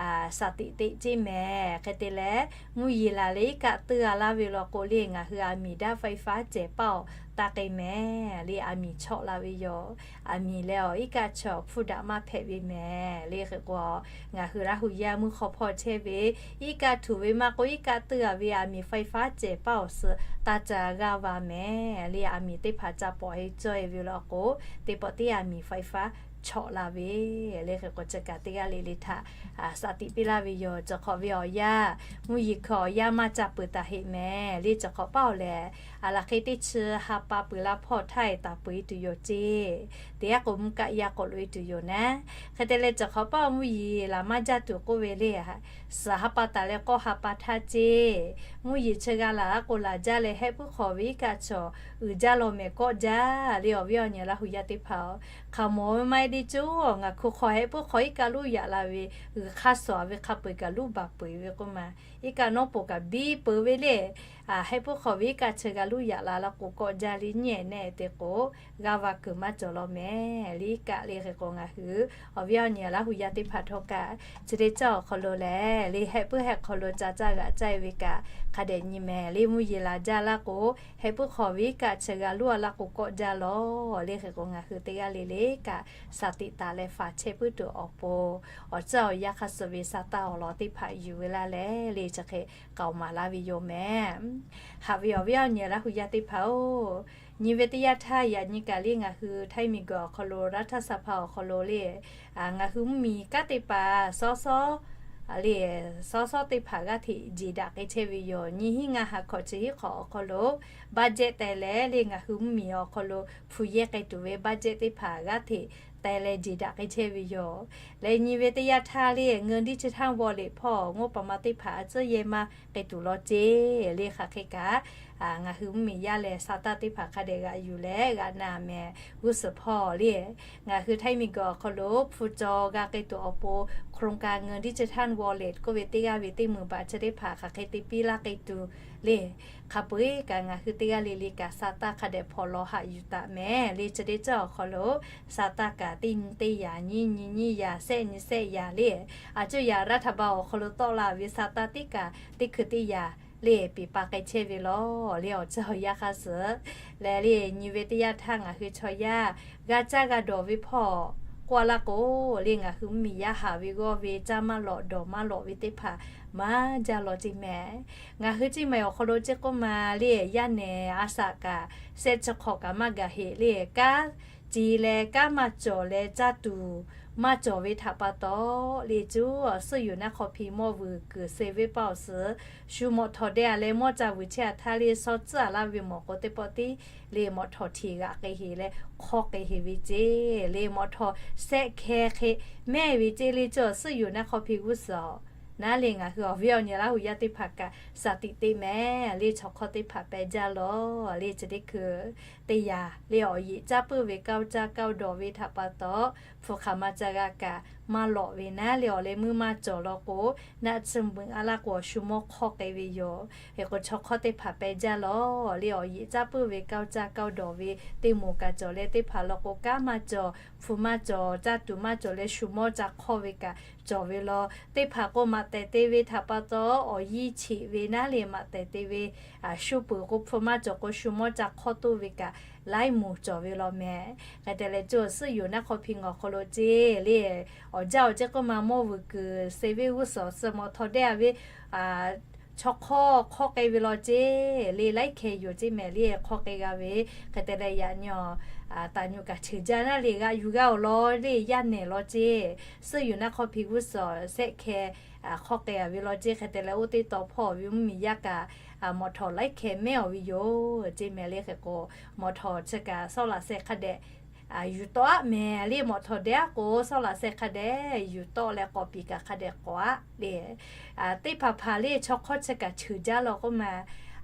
shaˍ tiꞈ teꞈ ceˇ mehˍ. Hk'e te leh mvuhˇ yeˬ laˬ leh iˉ kaˆ teuˇ a laˇ ve law k'o le ngaˬ hui aˬ miˍ daꞈ ไฟฟ้า cehˬ paˇ awˬ taˇ k'ai mehˍ. Le aˬ miˍ chawˆ la ve yoˬ. Aˬ miˍ leh awˬ iˉ kaˆ chi awˬ hpfuhˇ daꞈ maˇ hpehꞈ ve mehˍ. Le hk'e k'o ngaˬ hui Laˇ hu yaˇ mvuhˇ hk'aw hpawˇ chehˇ ve iˉ kaˆ htuˬ ve maˇ k'o iˉ kaˆ teuˇ a ve aˬ miˍ ไฟฟ้า cehˬ paˇ awˬ suh taˇ ca g'aˇ va mehˍ. Le aˬ miˍ teˇ hpaˍ ca pawˍ e cawˇ e ve law k'o teˇ pawˆ teˇ aˬ miˍ ไฟฟ้า chawꞈ la ve le. Hk'e k'o chi kaꞈ teˇ g'aˇ le le htaꞈ saˍ tiꞈ piˇ laˇ ve yoˬ. Chi hk'awꞈ ve awˬ yanˇ, mvuhˇ yeˬ hkui awˬ yanˇ maˇ ca peuˬ taˍ heˆ mehˍ le. Chi hk'awꞈ paˇ awˬ lehˬ, aˬ laˬ hk'e teˇ chi ha pa peuˬ la hpawˇ htaˇ e taˍ peuˬ e tuˬ yoˬ ceˇ. Teˇ g'aˇ k'o mvuhˇ kaˆ yaˇ k'awꞈ loꞈ e tuˬ yoˬ naˉ. Hk'e te leh chi hk'awꞈ paˇ mvuhˇ yeˬ laˬ maˇ jaˇ tuˬ k'oˆ ve le, suhˍ ha pa taˍ leh k'awˇ ha pa htaˇ ceˇ, mvuhˇ yeˬ chi g'a laˬ k'o laˬ jaˇ leh hehˆ puiˉ hk'awꞈ ve iˉ kaˆ chaw uiˍ jaˇ law mehˍ kawˆ jaˇ le. Awˬ viˉ awˬ nyi Laˇ hu yaˇ teˇ hpaˍ-oˬ, hk'aˬ mawˬ ve maˇ heˆ le coˇ, ngaˬ hk'u hk'aw hehˆ puiˉ hk'awꞈ iˉ kaˆ luˇ yaꞈ la ve, g'uiˬ hk'aˇ suhˍ ve hk'a peu-eˬ kaꞈ luˇ baˬ peu-eˬ ve k'oˆ ma, iˉ kaˆ nawˉ poˬ kaꞈ biˇ peu ve le. Hehˆ puiˉ hk'awꞈ ve iˉ kaˆ chi g'a luˇ yaꞈ la la k'o kawˆ jaˇ le nyi nehˆ te k'o, g'a va kuiˬ maˇ cawˬ law mehˍ le. Iˉ kaˆ le hk'e k'o ngaˬ hui awˬ viˉ awˬ nyi Laˇ hu yaˇ teˇ hpaˍ htawˇ kaꞈ chi teˇ caˇ awˬ hk'aw lo lehˬ le, hehˆ puiˉ hehˆ hk'aw lo ca caˇ g'aꞈ caˇ e ve kaꞈ hk'a dehꞈ nyi mehˍ le. Mvuhˇ yeˬ laˬ jaˇ laˇ k'o, hehˆ puiˉ hk'awꞈ ve iˉ kaˆ chi g'a luˇ a laˇ k'o kawˆ jaˇ law le. Hk'e k'o ngaˬ hui teˇ g'aˇ le le kaꞈ saˍ tiꞈ taˍ leh faˍ chehˇ puiˉ tuˬ awˬ pon, awˬ tcuhˇ awˬ yanˇ hk'a suhˍ ve sa taˇ awˬ lawn teˇ hpaˍ yuˬ ve laˇ leh le chi hk'e k'aoˍ maˍ laˇ ve yoˬ mehˍ. Haꞈ ve awˬ viˉ awˬ nyi Laˇ hu yaˇ teˇ hpaˍ-oˬ, nyi ve teˇ yanˇ htaˇ yaꞈ nyi kaꞈ le ngaˬ hui htaiˇ miˬ guiˬ awˬ hk'aw lo รัฐสภา awˬ hk'aw lo le, ngaˬ hui mvuhˇ miˬ kanˉ teˇ hpaˍ sawˉ sawˉ le, sawˉ sawˉ teˇ hpaˍ g'aˇ hteꞈ jeˬ daꞈ k'ai chehˇ ve yoˬ. Nyi hiˉ ngaˇ ha hkawꞈ chi hiˉ hk'awꞈ awˬ hk'aw lo budget teh leh le ngaˬ hui mvuhˇ miˬ awˬ hk'aw lo hpu yehˇ k'ai tuˬ ve budget teˇ hpaˍ g'aˇ hteꞈ teh leh jeˬ daꞈ k'ai chehˇ ve yoˬ. Leh nyi ve teˇ yanˇ htaˇ le เงินดิจิทัลวอลเล็ต hpawˇ งบประมาณ teˇ hpaˍ a tcuhˉ yehˇ maˇ k'ai tuˬ law ceˇ le. Hk'aˬ hk'e kaꞈ ngaˬ hui mvuhˇ miˬ yaˇ leh sa taˇ teˇ hpaˍ hk'a dehꞈ g'aꞈ yuˬ leh g'aꞈ na mehˍ g'uˇ suhˍ hpawˇ le, ngaˬ hui htaiˇ miˬ guiˬ awˬ hk'aw lo hpu caw g'a k'ai tuˬ awˬ pon โครงการเงินดิจิทัลวอลเล็ต k'oˆ ve teˇ g'aˇ ve teˇ meunˍ baꞈ chi teˇ hpaˍ hk'aˬ hk'e te piˇ laˇ k'ai tuˬ le. Hk'a peu-eˬ kaꞈ ngaˬ hui teˇ g'aˇ le le kaꞈ sa taˇ hk'a dehꞈ hpaw law haꞈ yuˬ taˍ mehˍ le. Chi teˇ caˇ awˬ hk'aw lo sa taˇ kaꞈ teˇ nyi teˇ yaꞈ, nyiˇ nyi nyiˇ yaꞈ, sehˆ nyi sehˆ yaꞈ le, a cuˇ yaꞈ รัฐบาล awˬ hk'aw lo tawˆ la ve sa taˇ teˇ kaꞈ teˇ hkui teˇ yaꞈ le piˍ pa k'ai chehˇ ve law le. Awˬ tcuhˇ awˬ yanˇ hk'a suhˍ leh le nyi ve teˇ yanˇ htaˇ ngaˬ hui chaw yaˇ g'a caˇ g'a dawˬ ve hpawˇ k'oˆ a laˇ k'o le, ngaˬ hui mvuhˇ miˬ yaˇ haꞈ ve g'awˇ ve caˇ maˇ lawꞈ dawˬ maˇ lawꞈ ve teˇ hpaˍ maˇ jaˇ law ceˇ mehˍ. Ngaˬ hui ceˇ mehˍ awˬ hk'aw lo ceˇ k'oˆ ma le, yaˇ nehˬ a shaꞈ kaꞈ sehˆ chi hk'awꞈ kaꞈ maˇ gaˬ heꞈ le, kanˉ ce leh kanˉ maˇ cawˬ leh caˇ tuˬ maˇ cawˬ ve htaꞈ pa taw le, cuˇ suhˉ yuˬ naˉ hk'aw hpi mawˇ vuiˬ kuiˬ suh venˇ paˆ awˬ suhˍ shu mawꞈ htawˍ deh a leh mawˇ ca vuiˬ chehˇ a htaˇ le, shaw tcuhˉ a laˇ ve mawˬ k'o teˇ pawˆ tiˉ le mawꞈ htawˍ htiꞈ g'aꞈ k'ai heꞈ leh hk'awˇ k'ai heꞈ ve ceˇ le, mawꞈ htawˍ sehˆ hkeh hk'e mehˇ ve ceˇ le, cuˇ suhˉ yuˬ naˉ hk'aw hpi g'uˇ suhˍ naˉ le ngaˬ hui awˬ viˉ awˬ nyi Laˇ hu yaˇ teˇ hpaˍ kaꞈ saˍ tiꞈ te mehˍ le. Chaw hk'awˇ teˇ hpaˍ pehˇ jaˇ law le, chi teˇ hkui teˇ yaꞈ le awˬ yeꞈ caˇ puiˉ ve kaoˇ caˇ kaoˇ dawˬ ve htaꞈ pa taw, hpu hk'aˬ ma ca g'a kaꞈ maˇ lawꞈ ve naˉ le awˬ leh meuˇ maˇ cawˬ law k'o, naˆ tsuhˇ meuꞈ a laˇ k'o awˬ shu mawˇ hk'awˇ k'ai ve yoˬ. Hk'e k'o chaw hk'awˇ teˇ hpaˍ pehˇ jaˇ law le awˬ yeꞈ caˇ puiˉ ve kaoˇ caˇ kaoˇ dawˬ ve teˇ moˍ kaꞈ cawˬ leh teˇ hpaˍ law k'o kanˉ maˇ cawˬ, hpu maˇ cawˬ, caˇ tuˬ maˇ cawˬ leh shu mawˇ ca hk'awˇ ve kaꞈ cawˬ ve law. Teˇ hpaˍ k'o maꞈ tehˬ te ve htaꞈ pa taw awˬ yiˇ cheꞈ ve naˉ le maꞈ tehˬ te ve shu peuˬ k'o hpu maˇ cawˬ k'o shu mawˇ ca hk'awˇ toˇ ve kaꞈ laiˉ moˍ cawˬ ve law mehˍ. Hk'e te leh cuˇ suhˉ yuˬ naˉ hk'aw hpi ngaˬ awˬ hk'aw lo ceˇ le awˬ jaˇ awˬ ceˇ k'oˆ ma mawˇ vuiˬ kuiˬ suh venˇ g'uˇ suhˍ suh mawꞈ htawˍ deh a ve chaw hk'awˇ hk'awˇ k'ai ve law ceˇ le, laiˉ hkeh yoˬ ceˇ mehˍ le hk'awˇ k'ai g'a ve. Hk'e te leh yaꞈ nyi taˍ nyi kaꞈ cheuˬ jaˇ naˉ le g'aꞈ yuˬ g'a awˬ lawn le yaˇ nehˬ law ceˇ, suhˉ yuˬ naˉ hk'aw hpi g'uˇ suhˍ sehˆ hkeh hk'awˇ k'ai a ve law ceˇ. Hk'e te leh oˇ teˇ taw hpawˇ awˬ viˉ mvuhˇ miˬ yaˇ kaꞈ mawꞈ htawˍ laiˉ hkeh mehˉ awˬ ve yoˬ ceˇ mehˍ le. Hk'e k'o mawꞈ htawˍ chi kaꞈ sawˉ laꞈ seh hk'a dehꞈ yuˬ tawˆ aˉ mehˍ le mawꞈ htawˍ deh aˉ k'o sawˉ laꞈ seh hk'a dehꞈ yuˬ tawˆ leh k'awꞈ piˍ kaꞈ hk'a dehꞈ k'awꞈ aˉ le. Teˇ hpaˍ hpaˍ le chaw hk'awˇ chi kaꞈ cheuˬ jaˇ law k'oˆ ma,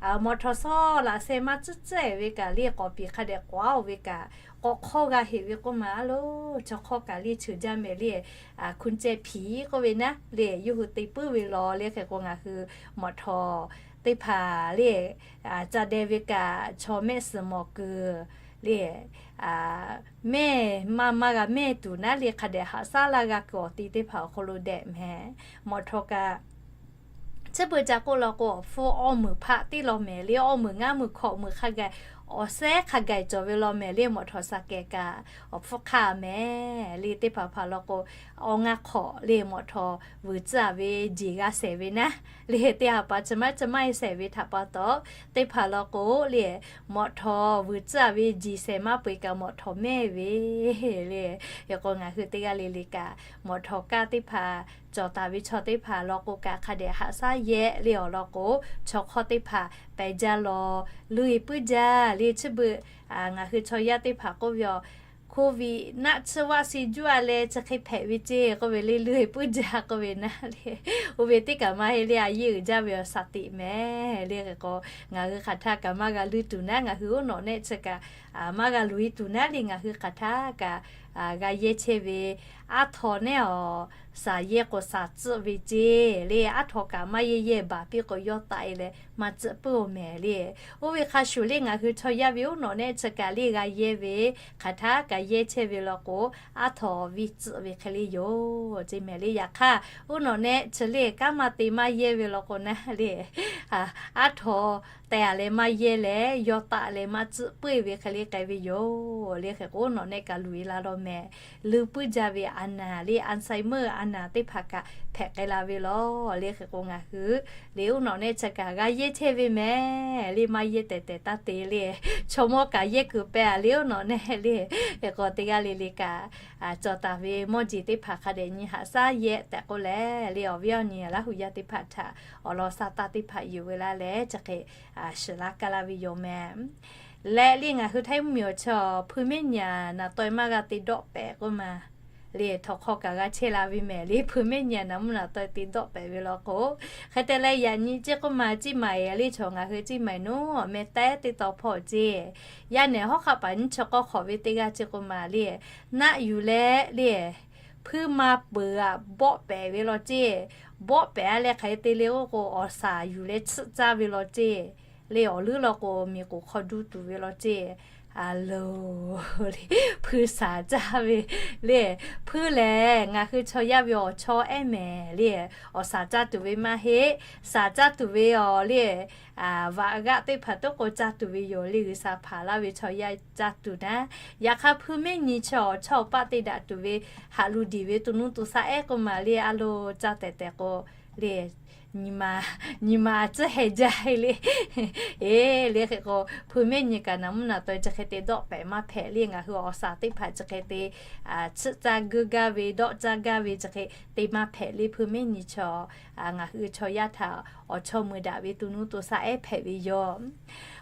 mawꞈ htawˍ sawˉ laꞈ seh maˇ tcuhˉ tcuhˉ ve kaꞈ le k'awꞈ piˍ hk'a dehꞈ k'awꞈ aˉ oˬ ve kaꞈ k'awꞈ hk'awˇ g'a heꞈ ve k'oˆ ma aˉ lo, chaw hk'awˇ kaꞈ le cheuˬ jaˇ mehˍ le คุณแจ็คผี k'oˆ ve naˉ le yawˇ hui te puiˉ ve law le. Hk'e k'o ngaˬ hui mawꞈ htawˍ teˇ hpaˍ le ca deh ve kaꞈ chaw mehˆ suhˍ mawˬ kuiˬ le mehˇ maˇ maˇ g'a mehˇ tuˬ naˉ le hk'a dehꞈ haꞈ shaˉ laˇ g'a kuiˬ awˬ ti teˇ hpaˍ awˬ hk'aw lo dehꞈ mehˍ. Mawꞈ htawˍ kaꞈ chi beuꞈ ca k'oˆ law k'o awˬ hpfuhˇ awˇ meunˍ hpaˆ teˇ law mehˍ le awˇ meunˍ ngaˇ meunˍ hkawꞈ meunˍ hk'a gaˬ awˬ sehˉ hk'a gaˬ cawˬ ve law mehˍ le. Mawꞈ htawˍ saˍ kehˍ kaꞈ awˬ hpfuhˇ hk'aˇ mehˍ le. Teˇ hpaˍ hpaˍ law k'o, awˬ ngaˇ hk'awꞈ le mawꞈ htawˍ vuiˬ tcuhˉ ve jeˬ g'a shehˍ ve naˉ le. Teˇ ha pa chi maˇ chi maˇ e shehˍ ve htaꞈ pa taw, teˇ hpaˍ law k'o le, mawꞈ htawˍ vuiˬ tcuhˉ ve jeˬ shehˍ maˇ peu eˬ kaꞈ mawꞈ htawˍ mehˇ ve le. Hk'e k'o, ngaˬ hui teˇ g'aˇ le le kaꞈ mawꞈ htawˍ kaˇ teˇ hpaˍ cawˬ taˍ ve chaw teˇ hpaˍ law k'o kaꞈ, hk'a dehꞈ haꞈ shaˉ yehˇ le awˬ lawn k'o, chaw hk'awˇ teˇ hpaˍ pehˬ jaˇ lawˬ, luˇ e puiˉ jaˇ le. Chi beuꞈ ngaˬ hui chaw yaˇ teˇ hpaˍ k'oˆ ve, Covid naˆ tsuhˇ vaˆ shi juˇ a leh chi hk'e hpehꞈ ve ceˇ k'oˆ ve le, luˇ e puiˉ jaˇ k'oˆ ve naˉ le. Oˇ ve teˇ kaꞈ maˇ heˆ le, a yeˇ uiˍ jaˇ ve awˬ shaˍ tiꞈ mehˍ le. Hk'e k'o, ngaˬ hui hk'aˬ htaˇ kaꞈ maˇ g'a luˇ tuˬ naˉ, ngaˬ hui oˉ nawꞈ nehˆ chi kaꞈ maˇ g'a luˬ e tuˬ naˉ le. Ngaˬ hui hk'aˬ htaˇ kaꞈ g'a yehˇ chehˇ ve, aˉ htaw nehˉ awˬ shaˍ yehˇ k'o shaˍ tcuhˆ ve ceˇ le. Aˉ htaw kaꞈ maˇ yehˇ yehˇ baˬ piˇ k'o, yawˇ taˆ e leh maˇ tcuhˆ puiˉ oˬ mehˍ le. Oˇ ve hk'a shuˍ le, ngaˬ hui chaw yaˇ ve oˉ nawꞈ nehˆ chi kaꞈ le g'a yehˇ ve, hk'aˬ htaˇ kaꞈ yehˇ chehˇ ve law k'o, aˉ htaw viˇ tcuhˆ ve hk'e le yoˬ ceˇ mehˍ le. Yaꞈ hk'aˇ, oˉ nawꞈ nehˆ chi le kanˉ maˇ te maˇ yehˇ ve law k'o naˉ le, aˉ htaw teh a leh maˇ yehˇ leh, yawˇ taˆ leh maˇ tcuhˆ puiˉ ve hk'e le k'ai ve yoˬ le. Hk'e k'o, oˉ nawꞈ nehˆ kaꞈ luˬ e la law mehˍ. Luˇ puiˉ jaˇ ve a naˍ le, Alzheimer a naˍ teˇ hpaˍ kaꞈ hpehꞈ k'ai la ve law le. Hk'e k'o, ngaˬ hui le oˉ nawꞈ nehˆ chi kaꞈ g'a yehˇ chehˇ ve mehˍ le. Maˇ yehˇ tehˬ tehˬ taˇ te le, chaw mawˇ kaꞈ yehˇ kuiˬ pehˍ a le oˉ nawꞈ nehˆ le. Hk'e k'o, teˇ g'aˇ le le kaꞈ cawˬ taˍ ve mawˇ jeˬ teˇ hpaˍ hk'a dehꞈ nyi haꞈ shaˉ yehˇ tehꞈ k'oˆ leh le, awˬ viˉ awˬ nyi Laˇ huˍ yaˇ teˇ hpaˍ htaꞈ awˬ lawn sha taˇ teˇ hpaˍ yuˬ ve laˇ leh, chi hk'e shiˍ laˇ kaˇ laˇ ve yoˬ mehˍ. Leh le, ngaˬ hui Htaiˇ mvuhˇmiˬ awˬ chaw hpui mehˉ nyi a naˍ taweh maˇ g'a te dawˆ pehˍ k'oˆ ma le, htawnˍ hk'aw kaꞈ g'a chehˇ la ve mehˍ le. Hpui mehˉ nyi a naˍ mvuhˇ naˍ taweh te dawˆ pehˍ ve law k'o, hk'e te leh yaꞈ nyi ceˇ k'oˆ ma, Ciˇ Maiˍ le, chaw ngaˬ hui Ciˇ Maiˍ nuˇ awˬ meh tehˉ teˇ taw hpawˇ ceˇ, yaˇ nehˬ hawˉ hk'aˆ paˍ nyiˇ chi k'awˇ hk'awꞈ ve teˇ g'aˇ ceˇ k'oˆ ma le, naˆ yuˬ leh le, hpuiˇ ma peuˬ aꞈ bawˆ pehˍ ve law ceˇ. Bawˆ pehˍ a leh hk'aˬ hk'e te le k'oˆ k'o, awˬ shaˍ yuˬ leh tsuhˆ caˇ ve law ceˇ. Le awˬ leuˉ law k'o, miˬ k'oˍ hk'aw duˇ tuˬ ve law ceˇ. A loˬ, hpui shaˍ caˇ ve le. Hpuiˇ lehˬ, ngaˬ hui chaw yaˇ ve awˬ chawˇ ehˉ mehˍ le. Awˬ shaˍ caˇ tuˬ ve maˇ heˆ. Shaˍ caˇ tuˬ ve awˬ le, vaꞈ g'aˆ teˇ hpaˍ toˉ k'o caˇ tuˬ ve yoˬ le. G'uiˬsha hpanˍ laˇ ve chaw yaˇ caˇ tuˬ naˉ. Yaꞈ hk'aˇ, hpuiˇ mehˉ nyi chi awˬ chawˇ awˬ paˆ te daꞈ tuˬ ve haꞈ lu diˬ ve to nuˇ to shaˆ ehˉ k'oˆ ma le, a loˬ caˇ tehˬ tehˬ k'o le, nyi ma, nyi ma tcuhˉ heh jaˇ le. Eˬ le, hk'e k'o, hpui mehˉ nyi kaꞈ naˍ mvuhˇ naˍ taweh chi hk'e te dawˆ pehˍ maˇ hpehꞈ le. Ngaˬ hui awˬ shaˍ teˇ hpaˍ chi hk'e te tsuhˆ caˇ geuˆ gaˇ ve, dawˆ caˇ gaˇ ve chi hk'e te maˇ hpehꞈ le. Hpui mehˉ nyi chaw, ngaˬ hui chaw yaˇ htaꞈ awˬ chawˇ mui daꞈ ve to nuˇ to shaˆ ehˉ hpehꞈ ve yoˬ.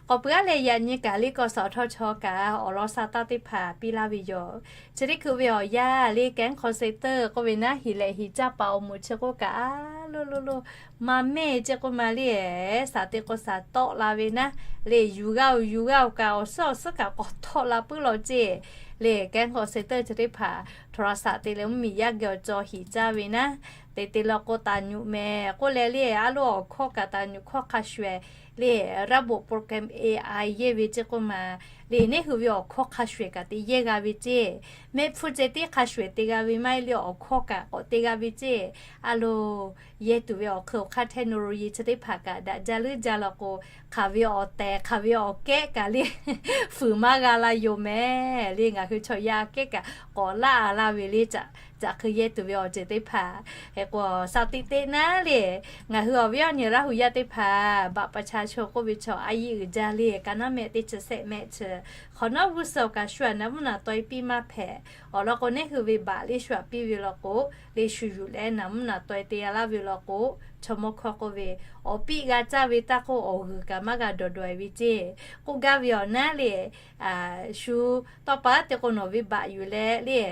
K'awꞈ peuˬ aˉ leh, yaꞈ nyi kaꞈ le, k'awꞈ suh awˬ htawˇ chaw kaꞈ awˬ lawn sha taˇ teˇ hpaˍ piˇ laˇ ve yoˬ. Chi teˇ hkui ve awˬ yanˇ le, cancer center k'oˆ ve naˉ, hiˍ lehꞈ hiˍ caˇ paˍ awˬ moˍ chi k'oˆ kaꞈ, a loˬ loˬ loˬ, maˇ mehˇ ceˇ k'oˆ ma le. Shaˍ te k'o shaˍ tawˆ la ve naˉ le, yuˬ g'aˇ oˬ yuˬ g'aˇ oˬ kaꞈ, awˬ suhˉ awˬ suhˉ kaꞈ k'awꞈ tawˆ la puiˉ law ceˇ le. Cancer center chi teˇ hpaˍ htaꞈ shaˍ te leh mvuhˇmiˬ yaˇ geh awˬ caw hiˍ caˇ ve naˉ, te te law k'o taˍ nyuꞈ mehˍ k'oˆ leh le, a loˬ awˬ hkawˇ kaꞈ taˍ nyuꞈ hkawˇ hk'a shuˍ ehˍ le, ระบบโปรแกรม A I yehˇ ve ceˇ k'oˆ ma le, neˉ hui ve awˬ hkawˇ hk'a shuˍ ehˍ kaꞈ te yehˇ g'a ve ceˇ. Mehˆ hpfuhˇ ceh tiˉ hk'a shuˍ ehˍ te g'a ve maˇ heˆ le, awˬ hkawˇ kaꞈ k'awꞈ te g'a ve ceˇ. A loˬ, yehˇ tuˬ ve awˬ hk'eun awˬ hk'aˇ เทคโนโลยี chi teˇ hpaˍ kaꞈ daꞈ jaˇ leuˉ jaˇ law k'o, hk'aˬ ve awˬ tehˬ hk'aˬ ve awˬ kehˉ kaꞈ le fuiˍ maˇ g'a la yoˬ mehˍ le. Ngaˬ hui chaw yaˇ kehˉ kaꞈ k'awꞈ laˇ a laˇ ve le. Caꞈ hk'e yehˇ tuˬ ve awˬ ceuˬ teˇ hpaˍ hk'e k'o, sha tiꞈ teˇ naˉ le, ngaˬ hui awˬ viˉ awˬ nyi Laˇ huˍ yaˇ teˇ hpaˍ บัตรประชาชน k'oˆ ve chaw a yiˇ uiˍ jaˇ le, ka naˉ mehˆ teˇ chi sehˆ mehˆ chi, hk'awꞈ nawˉ g'uˇ suhˍ awˬ kaꞈ shu aꞈ naˍ mvuhˇ naˍ taweh piˇ maˇ hpehꞈ. Awˬ lawn k'o, neˉ hui ve บัตร le shu aꞈ piˇ ve law k'o, le shu yuˬ leh naˍ mvuhˇ naˍ taweh te g'a laˇ ve law k'o, chaw mawˇ hkawˇ k'oˆ ve, awˬ piˇ g'a caˇ ve taˇ k'oˆ, awˬ g'uiˬ kaꞈ maˇ g'a dawˬ dawˬ e ve ceˇ k'oˆ gaˇ ve awˬ naˉ le. Shu tawˇ pa teˇ k'o nawˬ ve บัตร yuˬ leh le,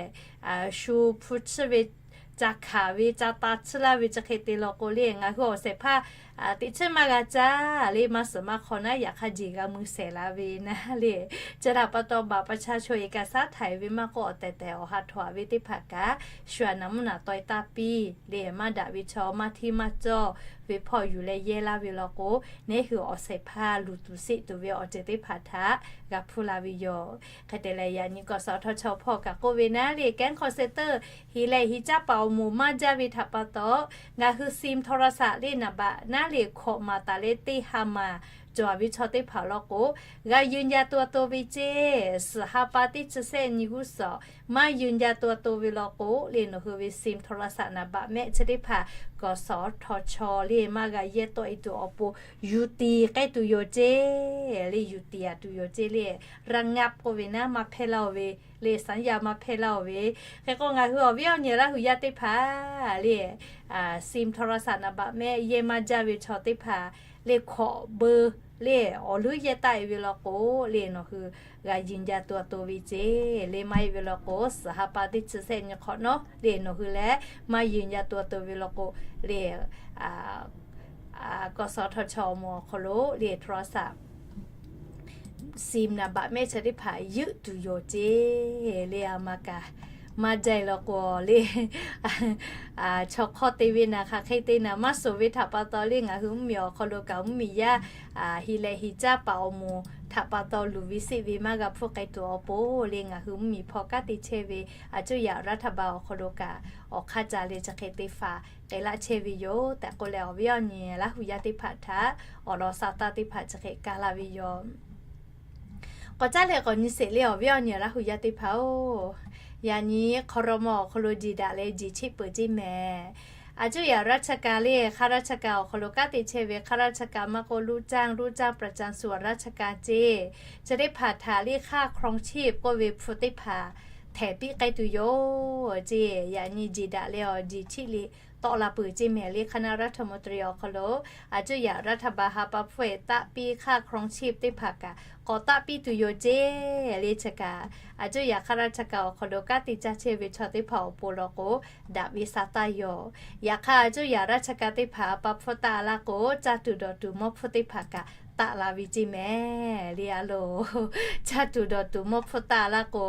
shu hpu chiˇ ve, ca hkanˍ ve, ca ta chiˇ laˇ ve chi hk'e te law k'o le, ngaˬ hui awˬ shehˍ hpaˇ teꞈ chiˇ maˇ g'a caˇ le. Maˇ suhˍ maˇ hk'aw naˉ, yaꞈ hk'aˇ jeˬ g'a mui shehˍ la ve naˉ le. Chi htaꞈ pa taw, บัตรประชาชน เอกสาร htaꞈ e ve maˇ k'oˆ, awˬ tehˬ tehˬ awˬ ha htawnˍ ve teˇ hpaˍ kaꞈ shu aꞈ naˍ mvuhˇ naˍ taweh taˇ piˇ le. Maˇ daꞈ ve chaw maˇ hteˇ maˇ cawˇ ve hpawˇ yuˬ leh yehˇ laˇ ve law k'o, neˉ hui awˬ shehˍ hpaˇ luˬ tuˬ seˆ tuˬ ve awˬ ceuˬ teˇ hpaˍ htaꞈ g'a hpuˇ la ve yoˬ. Hk'e te leh, yaꞈ nyi k'awꞈ suh awˬ htawˇ chaw hpawˇ kaꞈ k'oˆ ve naˉ le, แก๊ง call center hiˍ lehꞈ hiˍ caˇ paˍ awˬ moˍ maˇ jaˇ ve htaꞈ pa taw, ngaˬ hui ซิมโทรศัพท์ le นามบัตร naˉ le hkawꞈ maˍ taˍ leh teˇ ha maˍ cawˬ ve chaw teˇ hpaˍ law k'o, g'a ยืนยันตัวตน ve ceˇ. Suhˍ ha pa teˇ chi sehˆ nyi g'uˇ suhˍ maˇ ยืนยันตัวตน ve law k'o, le nawˬ hui ve ซิมโทรศัพท์ naˍ baꞈ mehˆ chi teˇ hpaˍ กสทช. le maˇ g'a yehˇ tawˆ e tuˬ awˬ pon yuˬ tiˍ k'ai tuˬ yoˬ ceˇ. Le yuˬ tiˍ a tuˬ yoˬ ceˇ le. ระงับ k'oˆ ve naˉ maˇ hpehˇ laˇ-oˬ ve, le สัญญา maˇ hpehˇ laˇ-oˬ ve. Hk'e k'o ngaˬ hui awˬ viˉ awˬ nyi Laˇ huˍ yaˇ teˇ hpaˍ le, ซิมโทรศัพท์ naˍ baꞈ mehˆ yehˇ maˇ jaˇ ve chaw teˇ hpaˍ le hkawꞈ beu le awˬ leuˉ yehˇ taˆ e ve law k'o, le nawˬ hui g'a ยืนยันตัวตน ve ceˇ. Le maˇ heˆ ve law k'o, suhˍ ha pa teˇ chi sehˆ nyi hk'awꞈ nawˉ le nawˬ hui lehˬ maˇ ยืนยันตัวตน ve law k'o, le กสทช awˬ moˍ awˬ hk'aw lo le โทรศัพท์ ซิม naˍ baꞈ mehˆ chi teˇ hpaˍ yuˬ tuˬ yoˬ ceˇ. Le a ma kaꞈ maˇ jaˇ law k'o le, chaw hk'awˇ te ve naˍ hk'aˬ hk'e te naˍ maˇ suhˍ ve htaꞈ pa taw le ngaˬ hui mvuhˇmiˬ awˬ hk'aw lo kaꞈ mvuhˇmiˬ yaˇ hi leh hi caˇ paˍ awˬ moˍ htaꞈ pa taw luˬ ve seˆ ve maˇ g'a hpfuhˇ k'ai tuˬ awˬ pon le ngaˬ hui mvuhˇmiˬ hpawˇ kanˉ te chehˇ ve a cuˇ yaꞈ รัฐบาล awˬ hk'aw lo kaꞈ awˬ hk'aˇ ca le chi hk'e te faˍ k'ai laˇ chehˇ ve yoˬ tehꞈ k'oˆ leh awˬ viˉ awˬ nyi Laˇ huˍ yaˇ teˇ hpaˍ htaꞈ awˬ lawn sa taˇ teˇ hpaˍ chi hk'e kaˇ laˇ ve yoˬ. K'awꞈ caˉ leh k'awꞈ nyi sheˍ le awˬ viˉ awˬ nyi Laˇ huˍ yaˇ teˇ hpaˍ-oˬ, yaꞈ nyi ครม. awˬ hk'aw lo jiˬ daꞈ leh jiˬ cheˆ peuˬ ceˇ mehˍ. A cuˇ yaꞈ ราชการ le ข้าราชการ awˬ hk'aw lo kanˉ te chehˇ ve ข้าราชการ maˇ k'oˆ ลูกจ้าง ลูกจ้างประจำส่วนราชการ ceˇ, chi teˇ hpaˍ htaꞈ le ค่าครองชีพ k'oˆ ve hpu teˇ hpaˍ htehˍ piˇ k'ai tuˬ yoˬ ceˇ. Yaꞈ nyi jiˬ daꞈ leh awˬ jiˬ cheˆ le tawˆ la peuˬ ceˇ mehˍ le คณะรัฐมนตรี awˬ hk'aw lo a cuˇ yaꞈ รัฐบาล ha pa hpfuhˇ e taˆ piˇ ค่าครองชีพ teˇ hpaˍ kaꞈ k'awꞈ taˆ piˇ tuˬ yoˬ ceˇ. Le chi kaꞈ a cuˇ yaꞈ ข้าราชการ awˬ hk'aw lo kanˉ te caˇ chehˇ ve chaw teˇ hpaˍ awˬ pon law k'o, daꞈ ve sa taˇ yoˬ. Yaꞈ hk'aˇ a cuˇ yaꞈ ราชการ teˇ hpaˍ ha pa hpfuhˇ taˆ laˇ k'o, caˇ tuˬ dawˬ tuˬ mawˇ hpfuhˇ teˇ hpaˍ kaꞈ taˆ la ve ceˇ mehˍ le a loˬ. Caˇ tuˬ dawˬ tuˬ mawˇ hpfuhˇ taˆ laˇ k'o,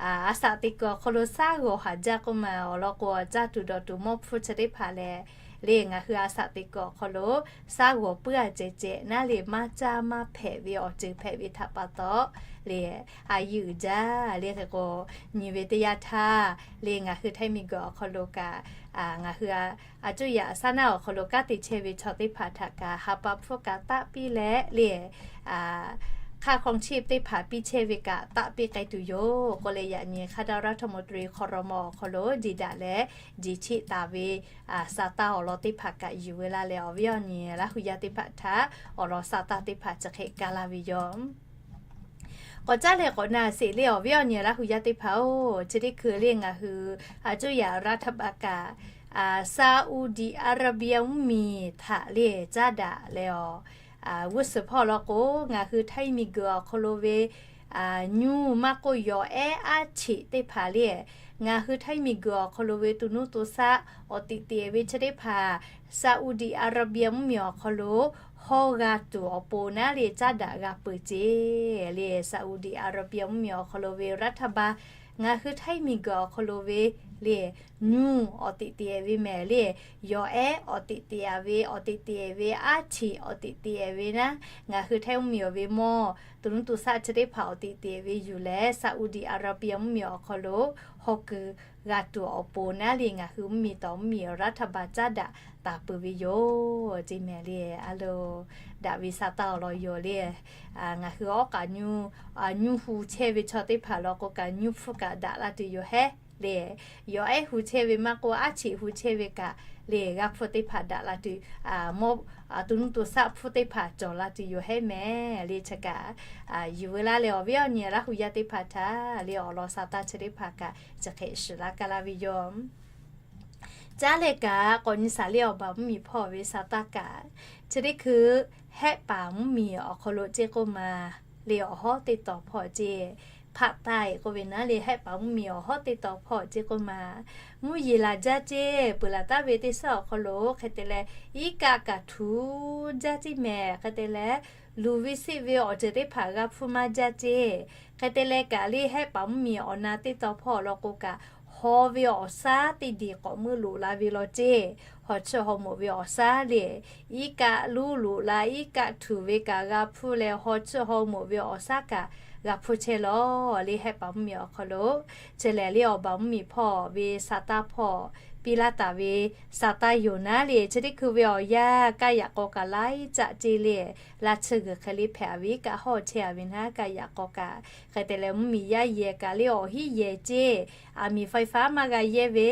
a saꞈ teꞈ kuiˬ awˬ hk'aw lo saˉ g'awˬ haˍ jaˇ k'oˆ ma awˬ lawn k'o, caˇ tuˬ dawˬ tuˬ mawˇ hpfuhˇ chi teˇ hpaˍ lehˬ, le ngaˬ hui a saꞈ teꞈ kuiˬ awˬ hk'aw lo saˉ g'awˬ puiˉ a ceh ceh naˉ le maˇ caˇ maˇ hpehꞈ ve awˬ ceuˬ hpehꞈ ve htaꞈ pa taw, le a yehˬ uiˍ jaˇ le hk'e k'o, nyi ve teˇ yanˇ htaˇ le ngaˬ hui Htaiˇ miˬguiˬ awˬ hk'aw lo kaꞈ, ngaˬ hui a cuˇ yaꞈ saˉ naˆ awˬ hk'aw lo kanˉ te chehˇ ve chaw teˇ hpaˍ htaꞈ kaꞈ ha pa hpfuhˇ kaꞈ taˆ piˇ leh le ค่าครองชีพ teˇ hpaˍ piˇ chehˇ ve kaꞈ taˆ piˇ k'ai tuˬ yoˬ k'oˆ leh yaꞈ nyi คณะรัฐมนตรี ครม. awˬ hk'aw lo jiˬ daꞈ leh jiˬ cheˆ taˍ ve sa taˇ awˬ lawn teˇ hpaˍ kaꞈ yuˬ ve laˇ leh awˬ viˉ awˬ nyi Laˇ huˍ yaˇ teˇ hpaˍ htaꞈ awˬ lawn sa taˇ teˇ hpaˍ chi hk'e kaˇ laˇ ve yoˬ. K'awꞈ caˉ leh k'awꞈ na sheˍ le awˬ viˉ awˬ nyi Laˇ huˍ yaˇ teˇ hpaˍ-oˬ, chi teˇ hkui le ngaˬ hui a cuˇ yaꞈ รัฐบาล kaꞈ Saudi Arabia mvuhˇmiˬ htaꞈ le caˉ daꞈ leh awˬ g'uˇ suhˍ hpawˇ law k'o, ngaˬ hui Htaiˇ miˬguiˬ awˬ hk'aw lo ve nyuˇ maˇ k'oˆ yawˬ ehˉ aˉ cheꞈ teˇ hpaˍ le, ngaˬ hui Htaiˇ miˬguiˬ awˬ hk'aw lo ve to nuˇ to shaˆ awˬ teꞈ teꞈ ve chi teˇ hpaˍ Saudi Arabia mvuhˇmiˬ awˬ hk'aw lo hawˇ g'a tuˬ awˬ pon naˉ le caˉ daꞈ g'a peuˬ ceˇ le. Saudi Arabia mvuhˇmiˬ awˬ hk'aw lo ve รัฐบาล ngaˬ hui Htaiˇ miˬguiˬ awˬ hk'aw lo ve le nyuˇ awˬ teꞈ teꞈ ve mehˍ le, yawˬ ehˉ awˬ teꞈ teꞈ ve, awˬ teꞈ teꞈ ve aˉ cheꞈ awˬ teꞈ teꞈ ve naˉ, ngaˬ hui Htaiˇ mvuhˇmiˬ awˬ ve mawˇ to nuˇ to shaˆ chi teˇ hpaˍ awˬ teꞈ teꞈ ve yuˬ leh Saudi Arabia mvuhˇmiˬ awˬ hk'aw lo hawˇ keu g'a tuˬ awˬ pon naˉ le ngaˬ hui mvuhˇmiˬ tawˍ mvuhˇmiˬ รัฐบาล caˉ daꞈ taˍ peuˬ ve yoˬ ceˇ mehˍ le. A loˬ, daꞈ ve sa taˇ awˬ lawn yoˬ le. Ngaˬ hui awˉ k'aꞈ nyuˇ hu chehˇ ve chaw teˇ hpaˍ law k'o kaꞈ nyuˇ hpfuhˇ kaꞈ daꞈ la tuˬ yoˬ hehˉ le. Yawˬ ehˉ hu chehˇ ve maˇ k'oˆ aˉ cheꞈ hu chehˇ ve kaꞈ le g'a hpfuhˇ teˇ hpaˍ daꞈ la tuˬ, mawˇ to nuˇ to shaˆ hpfuhˇ teˇ hpaˍ cawˬ la tuˬ yoˬ hehˉ mehˍ le. Chi kaꞈ yuˬ ve laˇ leh awˬ viˉ awˬ nyi Laˇ huˍ yaˇ teˇ hpaˍ htaꞈ le awˬ lawn sa taˇ chi teˇ hpaˍ kaꞈ chi hk'e shiˍ laˇ kaˇ laˇ ve yoˬ. Caˉ leh kaꞈ k'awꞈ nyi shaˍ le awˬ baˬ mvuhˇmiˬ hpawˇ ve sa taˇ kaꞈ, chi teˇ hkui Hehˆ paˍ mvuhˇmiˬ awˬ hk'aw lo ceˇ k'oˆ ma le awˬ hawˉ teˇ taw hpawˇ ceˇ, hpaˆ taiˍ k'oˆ ve naˉ le Hehˆ paˍ mvuhˇmiˬ awˬ hawˉ teˇ taw hpawˇ ceˇ k'oˆ ma, mvuhˇ yeˬ laˬ jaˇ ceˇ peuˬ laˬ taˍ ve teˇ suhˉ awˬ hk'aw lo hk'e te leh iˉ kaˆ kaꞈ htuꞈ jaˇ ceˇ mehˍ. Hk'e te leh luˬ ve seˆ ve awˬ ceuˬ teˇ hpaˍ g'a hpfuhˇ maˇ jaˇ ceˇ. Hk'e te leh kaꞈ le Hehˆ paˍ mvuhˇmiˬ awˬ na teˇ taw hpawˇ awˬ lawn k'o kaꞈ, haw ve awˬ shaˉ teˇ diˬ k'awꞈ meuˇ loꞈ la ve law ceˇ. Haw chiˇ haw moˍ ve awˬ shaˉ le, iˉ kaˆ luˉ loꞈ la iˉ kaˆ htuꞈ ve kaꞈ g'a hpfuhˇ leh haw chiˇ haw moˍ ve awˬ shaˉ kaꞈ g'a hpuˇ chehˇ lawˬ le. Hehˆ paˍ mvuhˇmiˬ awˬ hk'aw lo chi lehˬ le, awˬ baˬ mvuhˇmiˬ hpawˇ ve sa taˇ hpawˇ piˇ laˇ taˍ ve sa taˇ yoˬ naˉ le. Chi teˇ hkui ve awˬ yanˇ kaˇ yaꞈ k'aw kaꞈ laiˉ caˆ ceˇ le. Laˇ tsuhˇ g'uiˬ hk'e le hpehꞈ ve kaꞈ hawˇ chehˇ a ve naˉ kaˇ yaꞈ k'aw kaꞈ. Hk'e te leh mvuhˇmiˬ yaˇ yehˬ kaꞈ le awˬ hinˉ yehˬ ceˇ, aˬ miˍ faiˍ faˉ maˇ g'a yehˇ ve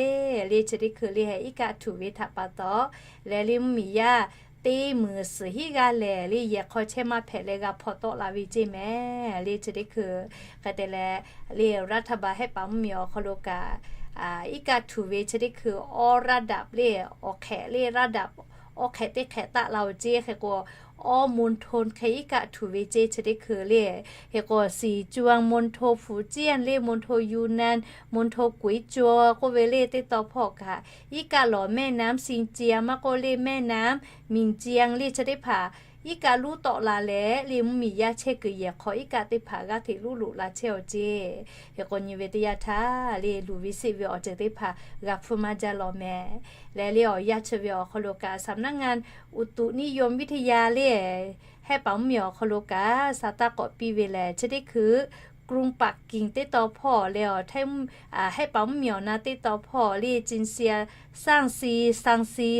le. Chi teˇ hkui le iˉ kaˆ htuꞈ ve htaꞈ pa taw leh le mvuhˇmiˬ yaˇ teˇ meunˍ suhˍ hinˉ g'aˇ lehˬ le yehˬ hk'aw chehˇ maˇ hpehꞈ leh g'a hpaw tawˆ la ve ceˇ mehˍ le. Chi teˇ hkui hk'e te leh le รัฐบาล hehˆ paˍ mvuhˇmiˬ awˬ hk'aw lo kaꞈ iˉ kaˆ htuꞈ ve chi teˇ hkui awˇ ระดับ le awˬ hk'ehꞈ le ระดับ awˇ hk'ehꞈ teˇ hk'ehꞈ taˆ la oˬ ceˇ. Hk'e k'o awˇ มณฑล hk'e iˉ kaˆ htuꞈ ve ceˇ. Chi teˇ hkui le hk'e k'o สี่จังหวัด มณฑล Fujian le มณฑล Yunnan มณฑล Guizhou k'oˆ ve le teˇ taw hpawˇ kaꞈ iˉ kaˆ lawˬ แม่น้ำ Xinjiang maˇ k'oˆ le แม่น้ำ Minyang le chi teˇ hpaˍ iˉ kaˆ luˉ tawˆ la leh le mvuhˇmiˬ yaˇ chehˇ kuiˬ yehˬ hk'aw iˉ kaˆ teˇ hpaˍ g'aˇ hteꞈ luˉ loꞈ la chehˇ oˬ ceˇ. Hk'e k'o nyi ve teˇ yanˇ htaˇ le luˬ ve seˆ ve awˬ ceuˬ teˇ hpaˍ g'a hpuˇ maˇ jaˇ lawˬ mehˍ. Leh le awˬ yanˇ chi ve awˬ hk'aw lo kaꞈ สำนักงานอุตุนิยมวิทยา le hehˆ paˍ mvuhˇmiˬ awˬ hk'aw lo kaꞈ sa taˇ k'awꞈ piˇ ve lehˬ chi teˇ hkui กรุงปักกิ่ง teˇ taw hpawˇ leh awˬ hehˆ paˍ mvuhˇmiˬ awˬ na teˇ taw hpawˇ le จินเซีย Shaanxi, Shaanxi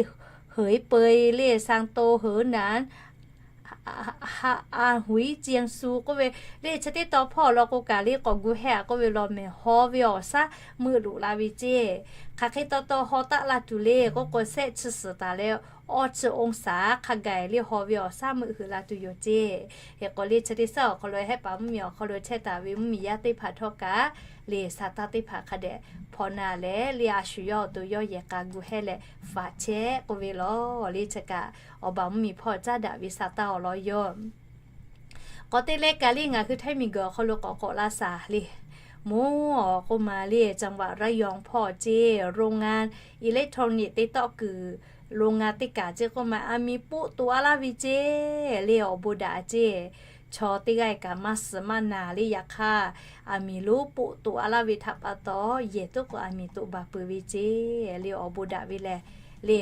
เหยเปย le Shantou, Henan, Anhui, Jiangsu k'oˆ ve le chi teˇ taw hpawˇ law k'o kaꞈ le k'awꞈ gu hehˆ a k'oˆ ve lawˬ mehˍ. Haw ve awˬ shaˉ meuˆ loꞈ la ve ceˇ. Hk'aˬ hk'e taw taw haw taˆ la tuˬ le k'oˆ k'o shehˆ chi suhˍ taˍ leh awˇ chi องศา hk'a gaˬ le haw ve awˬ shaˉ meuˆ hui la tuˬ yoˬ ceˇ. Hk'e k'o le chi teˇ shaˉ awˬ hk'aw lo hehˆ paˍ mvuhˇmiˬ awˬ hk'aw lo chehˇ taˍ ve mvuhˇmiˬ yaˇ teˇ hpaˍ htawˇ kaꞈ le sa taˇ teˇ hpaˍ hk'a dehꞈ hpaw na leh le a shu yawˇ awˬ to yawˇ yehˬ k'a gu hehˆ leh faˍ chehˇ k'oˆ ve lawˬ le chi kaꞈ awˬ baˬ mvuhˇmiˬ hpawˇ caˉ daꞈ ve sa taˇ awˬ lawn yoˬ. K'awꞈ te leh kaꞈ le ngaˬ hui Htaiˇ miˬguiˬ awˬ hk'aw lo k'awꞈ k'awꞈ la shaˍ le. Mvuhˇ awˬ k'oˆ ma le จังหวัดระยอง hpawˇ ceˇ โรงงานอิเล็กทรอนิกส์ te tawˆ kuiˬ โรงงาน teˇ kaˬ ceˇ k'oˆ ma aˬ miˍ poˆ toꞈ a laˇ ve ceˇ le awˬ bon daꞈ ceˇ. Chaw teˇ g'aˇ kaꞈ maˇ suh maˇ naˬ le yaꞈ hk'aˇ aˬ miˍ lonˉ poˆ toꞈ a laˇ ve htaꞈ pa taw yehˬ toˉ k'o aˬ miˍ toꞈ baˬ peuˬ ve ceˇ le awˬ bon daꞈ ve lehˬ le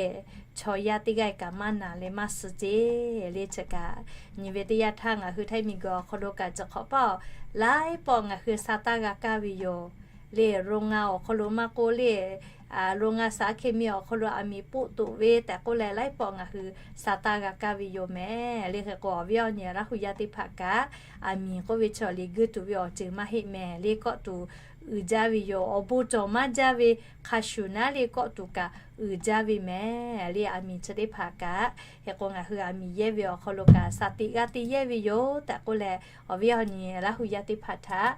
chaw yaˇ teˇ g'aˇ kaꞈ maˇ naˬ leh maˇ suh ceˇ le chi kaꞈ nyi ve teˇ yanˇ htaˇ ngaˬ hui Htaiˇ miˬguiˬ awˬ hk'aw lo kaꞈ chi hk'awꞈ paˇ awˬ laiˉ pawˆ ngaˬ hui sa taˇ g'a kaˇ ve yoˬ. Le โรงงาน awˬ hk'aw lo maˇ k'oˆ le โรงงานสารเคมี awˬ hk'aw lo aˬ miˍ poˆ toꞈ ve tehꞈ k'oˆ leh laiˉ pawˆ ngaˬ hui sa taˇ g'a kaˇ ve yoˬ mehˍ. Le hk'e k'o awˬ viˉ awˬ nyi Laˇ hu yaˇ teˇ hpaˍ kaꞈ aˬ miˍ k'oˆ ve chaw liꞈ guˇ tuˬ ve awˬ ceuˬ maˇ heˆ mehˍ le kawˆ tuˬ uiˍ jaˇ ve yoˬ. Awˬ bon cawˬ maˇ jaˇ ve hk'a shuˍ naˉ le kawˆ tuˬ kaꞈ uiˍ jaˇ ve mehˍ le aˬ miˍ chi teˇ hpaˍ kaꞈ. Hk'e k'o ngaˬ hui aˬ miˍ yehˇ ve awˬ hk'aw lo kaꞈ sa teꞈ g'aˇ te yehˇ ve yoˬ tehꞈ k'oˆ leh awˬ viˉ awˬ nyi Laˇ hu yaˇ teˇ hpaˍ htaꞈ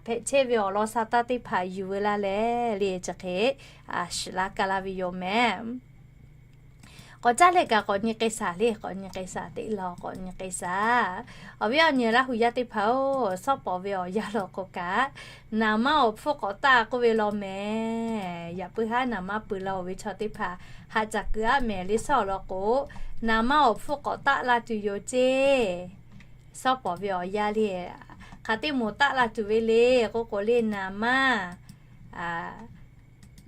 hpehꞈ chehˇ ve awˬ lawn sa taˇ teˇ hpaˍ yuˬ veu laˇ leh le chi hk'e shiˍ laˇ kaˇ laˇ ve yoˬ mehˍ. K'awꞈ caˉ leh kaꞈ k'awꞈ nyi k'ai shaˍ le k'awꞈ nyi k'ai shaˍ teˇ law k'awꞈ nyi k'ai shaˍ. Awˬ viˉ awˬ nyi Laˇ hu yaˇ teˇ hpaˍ oˬ, shawˉ pawˍ ve awˬ yanˇ law k'o kaꞈ naˍ manˇ awˬ hpfuhˇ k'awꞈ taˆ k'oˆ ve law mehˍ. Yaꞈ puiˉ haˉ naˍ manˇ peuˬ la oˬ ve chaw teˇ hpaˍ haꞈ caˬ keu aˉ mehˍ le shawˉ law k'o naˍ manˇ awˬ hpfuhˇ k'awꞈ taˆ la tuˬ yoˬ ceˇ. Shawˉ pawˍ ve awˬ yanˇ le hk'aˬ teˇ moˍ taˆ la tuˬ ve le k'oˆ k'o le naˍ manˇ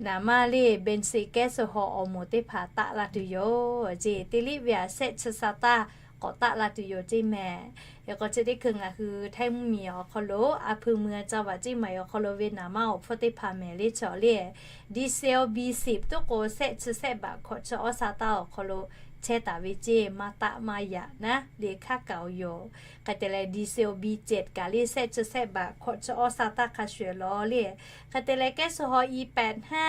naˍ manˇ le เบนซิน แก๊สโซฮอล์ awˬ moˍ teˇ hpaˍ taˆ la tuˬ yoˬ ceˇ. Teˇ liˇ ve aꞈ shehˆ chi sa taˇ k'awꞈ taˆ la tuˬ yoˬ ceˇ mehˍ. Hk'e k'o chi teˇ hkui ngaˬ hui Htaiˇ mvuhˇmiˬ awˬ hk'aw lo aˬ hpui mui a ca vaꞈ ceˇ maˬ awˬ hk'aw lo ve naˍ manˇ awˬ hpfuhˇ teˇ hpaˍ mehˍ le chaw le D C O B สิบ tuˉ k'o shehˆ chi shehˆ baꞈ hkawꞈ chi awˇ sa taˇ awˬ hk'aw lo chehˇ taˍ ve ceˇ. Maˇ taˆ maˇ yaꞈ naˉ le hkaˉ kaꞈ oˬ yoˬ. Hk'e te leh D C O B เจ็ด kaꞈ le shehˆ chi shehˆ baꞈ hkawꞈ chi awˇ sa taˇ hk'a shuˍ law le. Hk'e te leh แก๊สโซฮอล์ E แปดห้า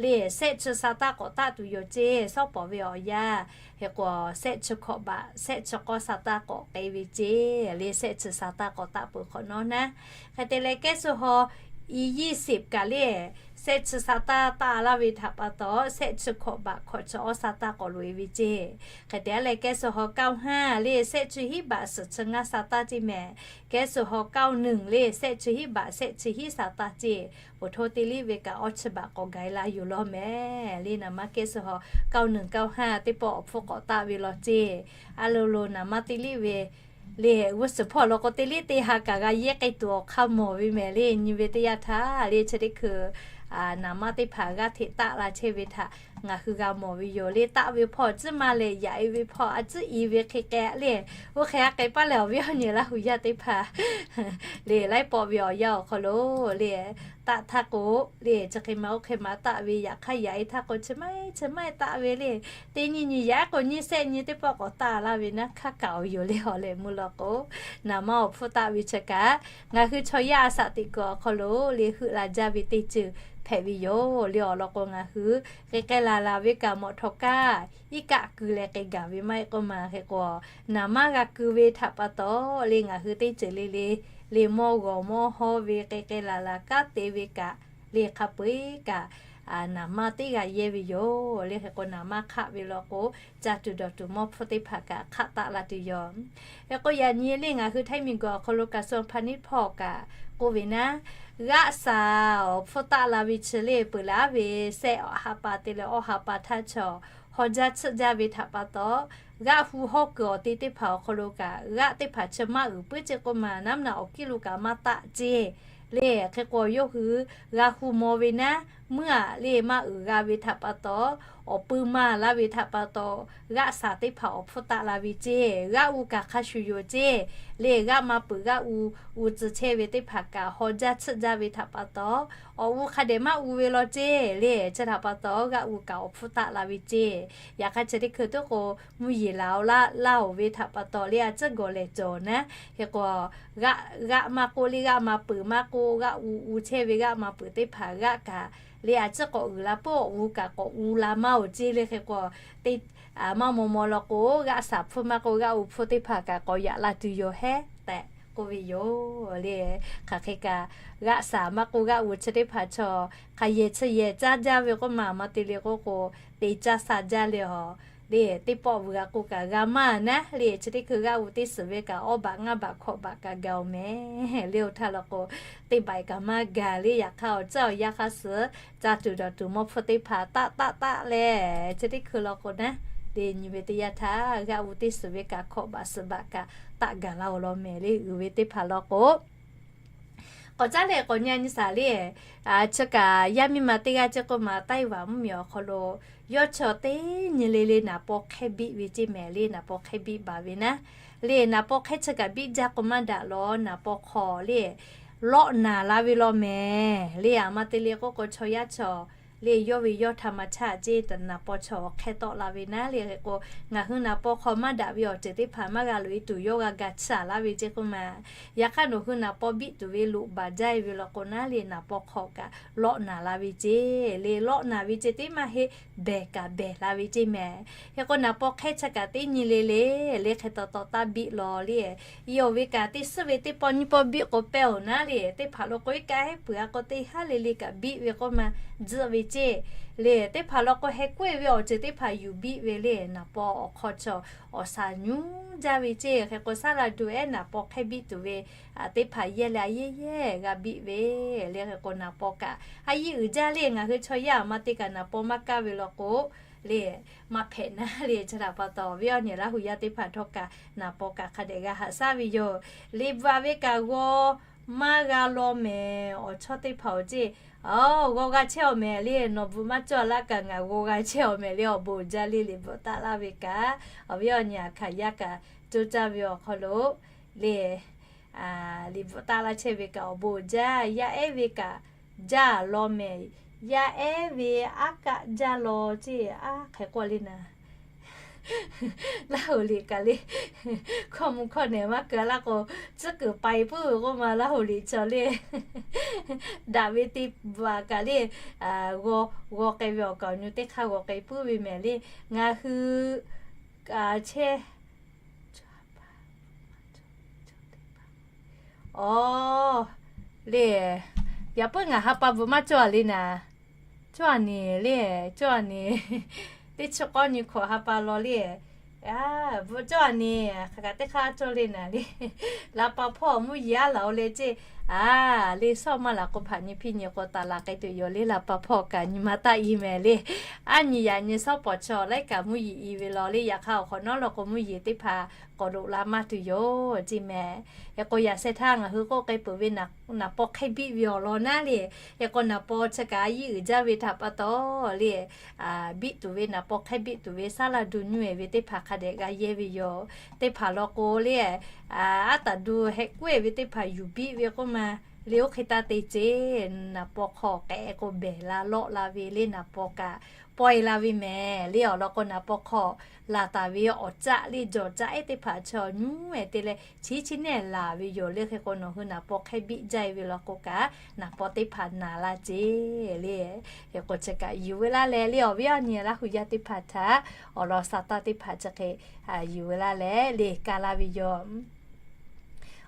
le shehˆ chi sa taˇ k'awꞈ taˆ tuˬ yoˬ ceˇ. Shawˉ pawˍ ve awˬ yanˇ hk'e k'o shehˆ chi hkawꞈ baꞈ shehˆ chi k'awˇ sa taˇ k'awꞈ k'ai ve ceˇ le shehˆ chi sa taˇ k'awꞈ taˆ peuˬ hk'awꞈ nawˉ naˉ. Hk'e te leh แก๊สโซฮอล์ E ยี่สิบ kaꞈ le shehˆ chi sa taˇ taˆ laˇ ve htaꞈ pa taw shehˆ chi hkawꞈ baꞈ hkawꞈ chi awˇ sa taˇ k'awꞈ loꞈ e ve ceˇ. Hk'e te leh แก๊สโซฮอล์ เก้าห้า le shehˆ chi hiˉ baꞈ suhˍ chi ngaˇ sa taˇ ceˇ mehˍ. แก๊สโซฮอล์ เก้าหนึ่ง le shehˆ chi hiˉ baꞈ shehˆ chi hiˉ sa taˇ ceˇ. Poˬ htoˇ teˇ liˇ ve kaꞈ awˇ chi baꞈ k'awꞈ gaˬ e la yoˬ law mehˍ le naˍ manˇ แก๊สโซฮอล์ เก้าหนึ่ง เก้าห้า teˇ pawˆ awˬ hpfuhˇ k'awꞈ taˆ ve law ceˇ. A lo lo naˍ manˇ teˇ liˇ ve le g'uˇ suhˍ hpawˇ law k'o teˇ liˇ teˇ ha kaꞈ g'a yehˇ k'ai tuˬ awˬ hk'aˇ mawˬ ve mehˍ le nyi ve teˇ yanˇ htaˇ le chi teˇ hkui naˍ manˇ teˇ hpaˍ g'aˇ hteꞈ taˆ la chehˇ ve htaꞈ ngaˬ hui g'a mawˬ ve yoˬ le. Taˆ ve hpawˇ tcuhˉ maˇ leh yaꞈ e ve hpawˇ a tcuhˉ i ve hk'e k'ai le. Oˇ hk'e a k'ai paˇ leh awˬ viˉ awˬ nyi Laˇ huˍ yaˇ teˇ hpaˍ le, laiˉ pawˆ ve awˬ yanˇ awˬ hk'aw lo le, taˆ htaˇ k'o le, chi hk'e ma oˇ hk'e ma taˆ ve, yaꞈ hk'aˇ yaꞈ e htaˇ k'o chi maˇ heˆ chi maˇ heˆ taˆ ve le. Teˇ nyi nyi yaꞈ k'o nyiˇ sehˆ nyi teˇ pawˆ k'awꞈ taˆ laˇ ve naˉ hk'aˇ kaꞈ awˬ yoˬ le. Awˬ leh mvuhˇ lawˬ k'o, naˍ manˇ awˬ hpfuhˇ taˆ ve chi kaꞈ ngaˬ hui chaw yaˇ a shaꞈ teꞈ kuiˬ awˬ hk'aw lo le heuˆ la jaˇ ve teˇ ceuˬ hpehꞈ ve yoˬ le. Awˬ lawn k'o, ngaˬ hui k'ai k'ai laˬ laˬ ve kaꞈ mawꞈ htawꞈ kaˇ iˉ kaˆ keu leh k'ai gaˬ ve maˇ heˆ k'oˆ ma. Hk'e k'o, naˍ manˇ g'a keu ve htaꞈ pa taw le, ngaˬ hui teˇ ceuˬ le le le mawˇ g'awˬ mawˇ hawˇ ve k'ai k'ai laˬ laˬ kanˉ te ve kaꞈ le, hk'a peu eˬ kaꞈ naˍ manˇ teˇ g'aˇ yehˇ ve yoˬ le. Hk'e k'o, naˍ manˇ hk'aˆ ve law k'o, caˇ tuˬ dawˬ tuˬ mawˇ hpfuhˇ teˇ hpaˍ kaꞈ hk'aˆ taˆ la tuˬ yoˬ. Hk'e k'o, yaꞈ nyi le ngaˬ hui Htaiˇ miˬguiˬ awˬ hk'aw lo กระทรวงพาณิชย์ hpawˇ kaꞈ k'oˆ ve naˉ, g'aˆ shaˍ awˬ hpfuhˇ taˆ la ve chi le peuˬ laˇ ve, sehˆ awˬ ha pa te leh awˇ ha pa htaˇ chaw haw jaˇ tsuhˆ jaˇ ve htaꞈ pa taw, g'aˆ hu hawˇ kuiˬ awˬ te teˇ hpaˍ awˬ hk'aw lo kaꞈ g'aˆ teˇ hpaˍ chi maˇ uiˍ puiˉ ceˇ k'oˆ ma, naˉ mvuhˇ naw awˬ kiˉ lo kaꞈ maˇ taˆ ceˇ le. Hk'e k'o, yawˇ hui g'a hu maw ve naˉ, muiˉ aꞈ le maˇ uiˍ g'a ve htaꞈ pa taw, awˬ peu maˇ laˇ ve htaꞈ pa taw, g'aˆ shaˍ teˇ hpaˍ awˬ hpfuhˇ taˆ la ve ceˇ. G'aˆ u kaꞈ hk'a shuˍ yoˬ ceˇ le. G'aˆ ma peuˬ g'aˆ u, u tcuh chehˇ ve teˇ hpaˍ kaꞈ haw jaˇ tsuhˆ jaˇ ve htaꞈ pa taw, awˬ u hk'a dehꞈ maˇ u ve law ceˇ le. Chi htaꞈ pa taw, g'aˆ u kaꞈ awˬ hpfuhˇ taˆ la ve ceˇ. Yaꞈ hk'aˇ, chi teˇ hkui tuˉ k'o, mvuhˇ yeˬ laˬ laˇ oˬ ve htaꞈ pa taw le, a tcuhˉ gawˬ lehˬ cawˬ naˉ. Hk'e k'o, g'aˆ maˇ k'oˆ le, g'aˆ ma peuˬ maˇ k'oˆ, g'aˆ u u chehˇ ve g'aˆ ma peuˬ teˇ hpaˍ g'aˆ kaꞈ le, a tcuhˉ k'awꞈ uiˍ la peuˬ, awˬ u kaꞈ k'awꞈ u la maˇ oˬ ceˇ le. Hk'e k'o, teˇ maˇ maw maw law k'o, g'aˆ shaˍ hpfuhˇ maˇ k'oˆ, g'aˆ u hpfuhˇ teˇ hpaˍ kaꞈ k'awꞈ yaꞈ la tuˬ yoˬ hehˉ tehꞈ k'oˆ ve yoˬ le. Hk'aˬ hk'e kaꞈ, g'aˆ shaˍ maˇ k'oˆ, g'aˆ u chi teˇ hpaˍ chaw hk'aˬ yehˬ chi yehˬ caˇ jaˇ ve k'oˆ ma, maˇ te le k'oˆ k'o, te caˇ sha jaˇ le. Awˬ le, teˇ pawˆ vuiˬ g'a k'o kaꞈ g'a maˇ naˉ le. Chi teˇ hkui g'aˆ u teˇ suhˍ ve kaꞈ awˇ baꞈ ngaˇ baꞈ hkawꞈ baꞈ kaꞈ gaˬ oˬ mehˍ le. Oˇ htaˇ law k'o, teˇ baꞈ kaꞈ maˇ gaˬ le. Yaꞈ hk'aˇ, awˬ ceuˬ awˬ yanˇ hk'aˇ suh caˇ tuˬ dawˬ tuˬ mawˇ hpfuhˇ teˇ hpaˍ taˆ taˆ taˆ leh, chi teˇ hkui law k'o naˉ le, nyi ve teˇ yanˇ htaˇ g'aˆ u teˇ suhˍ ve kaꞈ hkawꞈ baꞈ suhˍ baꞈ kaꞈ taˆ gaˬ laˇ oˬ law mehˍ le. Uiˍ ve teˇ hpaˍ law k'o, k'awꞈ caˉ leh k'awꞈ nyi nyi shaˍ le. Chi kaꞈ yaˇ miˇ ma teˇ g'aˇ ceˇ k'oˆ ma, Taiwan mvuhˇmiˬ awˬ hk'aw lo yawˇ chaw teˇ nyi le le naˍ paw hk'ehˇ biˆ ve ceˇ mehˍ le. Naˍ paw hk'ehˇ biˆ baˬ ve naˉ le, naˍ paw hk'ehˇ chi kaꞈ biˆ jaˇ k'o maˇ daꞈ lawˬ. Naˍ paw hk'aw le lawˆ naˍ la ve law mehˍ le. Aˬ ma te le k'oˆ k'o, chaw yaˇ chaw le yawˇ ve yawˇ htaꞈ maˇ chaˇ ceˇ, naˍ paw chaw hk'ehˇ tawˆ la ve naˉ le. Hk'e k'o, ngaˬ hui naˍ paw hk'aw maˇ daꞈ ve awˬ ceuˬ teˇ hpaˍ maˇ g'a loꞈ e tuˬ yawˇ g'a ga chiˇ aꞈ laˇ ve ceˇ k'oˆ ma. Yaꞈ hk'aˇ, nawˬ hui naˍ paw biˆ tuˬ ve loꞈ baˬ jaˇ e ve law k'o naˉ le, naˍ paw hk'aw kaꞈ lawˆ naˍ la ve ceˇ le. Lawˆ naˍ ve ceˇ teˇ maˇ heˆ, behˬ kaꞈ behˬ la ve ceˇ mehˍ. Hk'e k'o, naˍ paw hk'ehˇ chi kaꞈ teˇ nyi le le le hk'e taw taw taˇ biˆ law le. Yawˇ ve kaꞈ teˇ suhˉ ve teˇ pawˆ nyiˇ pawˆ biˆ k'o pehˇ oˬ naˉ le. Teˇ hpaˍ law k'o, iˉ kaˆ heˉ peuˬ a k'o teˇ haˉ le le kaꞈ biˆ ve k'oˆ ma, tzuhˆ ve ceˇ le. Teˇ hpaˍ law k'o, heh k'oˆ e ve awˬ ceuˬ teˇ hpaˍ yuˬ biˆ ve le. Naˍ paw awˬ hk'aw chaw awˬ shaˍ nyuˇ jaˇ ve ceˇ. Hk'e k'o, saˉ la duˬ ehˉ naˍ paw hk'ehˇ biˆ tuˬ ve teˇ hpaˍ yehˇ leh a yehˇ yehˇ g'a biˆ ve le. Hk'e k'o, naˍ paw kaꞈ a yiˇ uiˍ jaˇ le. Ngaˬ hui chaw yaˇ aˬ ma te kaꞈ naˍ paw maˇ kaˇ ve law k'o le, maˇ hpehꞈ naˉ le. Chi htaꞈ pa taw, awˬ viˉ awˬ nyi Laˇ huˍ yaˇ teˇ hpaˍ htawˇ kaꞈ naˍ paw kaꞈ hk'a dehꞈ g'a haꞈ shaˉ ve yoˬ. Liꞈ bvuhꞈ ve kaꞈ g'aw maˇ g'a law mehˍ. Awˬ chawˇ teˇ hpaˍ awˬ ceˇ, g'aw g'a chehˇ awˬ mehˍ le. Nawˬ bvuhꞈ maˇ cawˇ laˇ kaꞈ ngaˬ g'aw g'a chehˇ awˬ mehˍ le. Awˬ bon uiˍ jaˇ le. Liꞈ bvuhꞈ taˆ laˇ ve kaꞈ, awˬ viˉ awˬ nyi aꞈ hkanˍ yaˇ kaꞈ coˇ caˇ ve awˬ hk'aw lo le, liꞈ bvuhꞈ taˆ laˇ chehˇ ve kaꞈ awˬ bon uiˍ jaˇ. Yaˇ ehˉ ve kaꞈ jaˇ law mehˍ. Yaˇ ehˉ ve aˉ kaˆ jaˇ law ceˇ, aˉ hk'e k'oˆ le naˍ. Laˇ huˍ liꞈ kaꞈ le, hkawˇ mvuh hkawˇ nehˬ maˇ keu laˇ k'o, tcuhˉ kuiˬ paiˍ puiˉ ve k'oˆ ma Laˇ huˍ liꞈ chaw le. Daꞈ ve te bvuhꞈ kaꞈ le, g'aw k'ai ve awˬ kaˍ awˬ nyu teˇ hk'aˇ g'aw k'ai puiˉ ve mehˍ le. Ngaˬ hui chehˇ Awˬ, le, yaꞈ puiˉ ngaˬ ha pa bvuhꞈ maˇ cawˇ a le naˍ. Cawˇ a neˍ le, cawˇ a neˍ. Teˇ chi k'awˇ nyi hkawꞈ ha pa law le. Bvuhꞈ cawˇ a neˍ, hk'aˬ kaꞈ teˇ hk'aˇ cawˇ le naˍ le. La pa hpawˇ mvuhˇ yeˬ aˉ laˬ o le ceˇ. A, le shawˉ maˇ laˬ k'o hpaˍ nyi hpiˇ nyi k'o taˍ laˬ k'ai tuˬ yoˬ le. Laˬ pa hpawˇ kaꞈ nyi ma taˆ i mehˍ le. A nyi yaꞈ nyi shawˉ pawˍ chaw laiˉ kaꞈ mvuhˇ yeˬ i ve law le. Yaꞈ hk'aˇ awˬ hk'awꞈ nawˉ law k'o mvuhˇ yeˬ teˇ hpaˍ k'awꞈ loꞈ la maˇ tuˬ yoˬ ceˇ mehˍ. Hk'e k'o yaꞈ sheh htaˇ ngaˬ hui k'oˆ k'ai peuˬ ve naˍ paw hk'ehˇ biˆ ve awˬ lawn naˉ le. Hk'e k'o naˍ paw chi kaꞈ a yiˇ uiˍ jaˇ ve htaꞈ pa taw le, biˆ tuˬ ve naˍ paw hk'ehˇ biˆ tuˬ ve saˉ laˇ du nyuˇ e ve teˇ hpaˍ hk'a dehꞈ g'a yehˇ ve yoˬ. Teˇ hpaˍ law k'o le, aˉ taˍ du heh k'oˆ e ve teˇ hpaˍ yuˬ biˆ ve k'oˆ ma le. Oˇ hk'e taˇ te ceˇ. Naˍ paw hk'aw k'ehꞈ k'o behˬ la lawˆ la ve le. Naˍ paw kaꞈ pawehˇ la ve mehˍ le. Awˬ lawn k'o naˍ paw hk'aw laˬ taˍ ve awˬ caˆ le jawˬ caˆ ehˉ teˇ hpaˍ chaw nyuˇ e te leh chi chi neˇ laˬ ve yoˬ le. Hk'e k'o nawˬ hui naˍ paw hk'ehˇ biˆ jaˇ e ve law k'o kaꞈ naˍ paw teˇ hpaˍ naˍ la ceˇ le. Hk'e k'o chi kaꞈ yuˬ ve laˇ leh le awˬ viˉ awˬ nyi Laˇ hu yaˇ teˇ hpaˍ htaꞈ awˬ lawn sa taˇ teˇ hpaˍ chi hk'e yuˬ ve laˇ leh le ka laˇ ve yoˬ.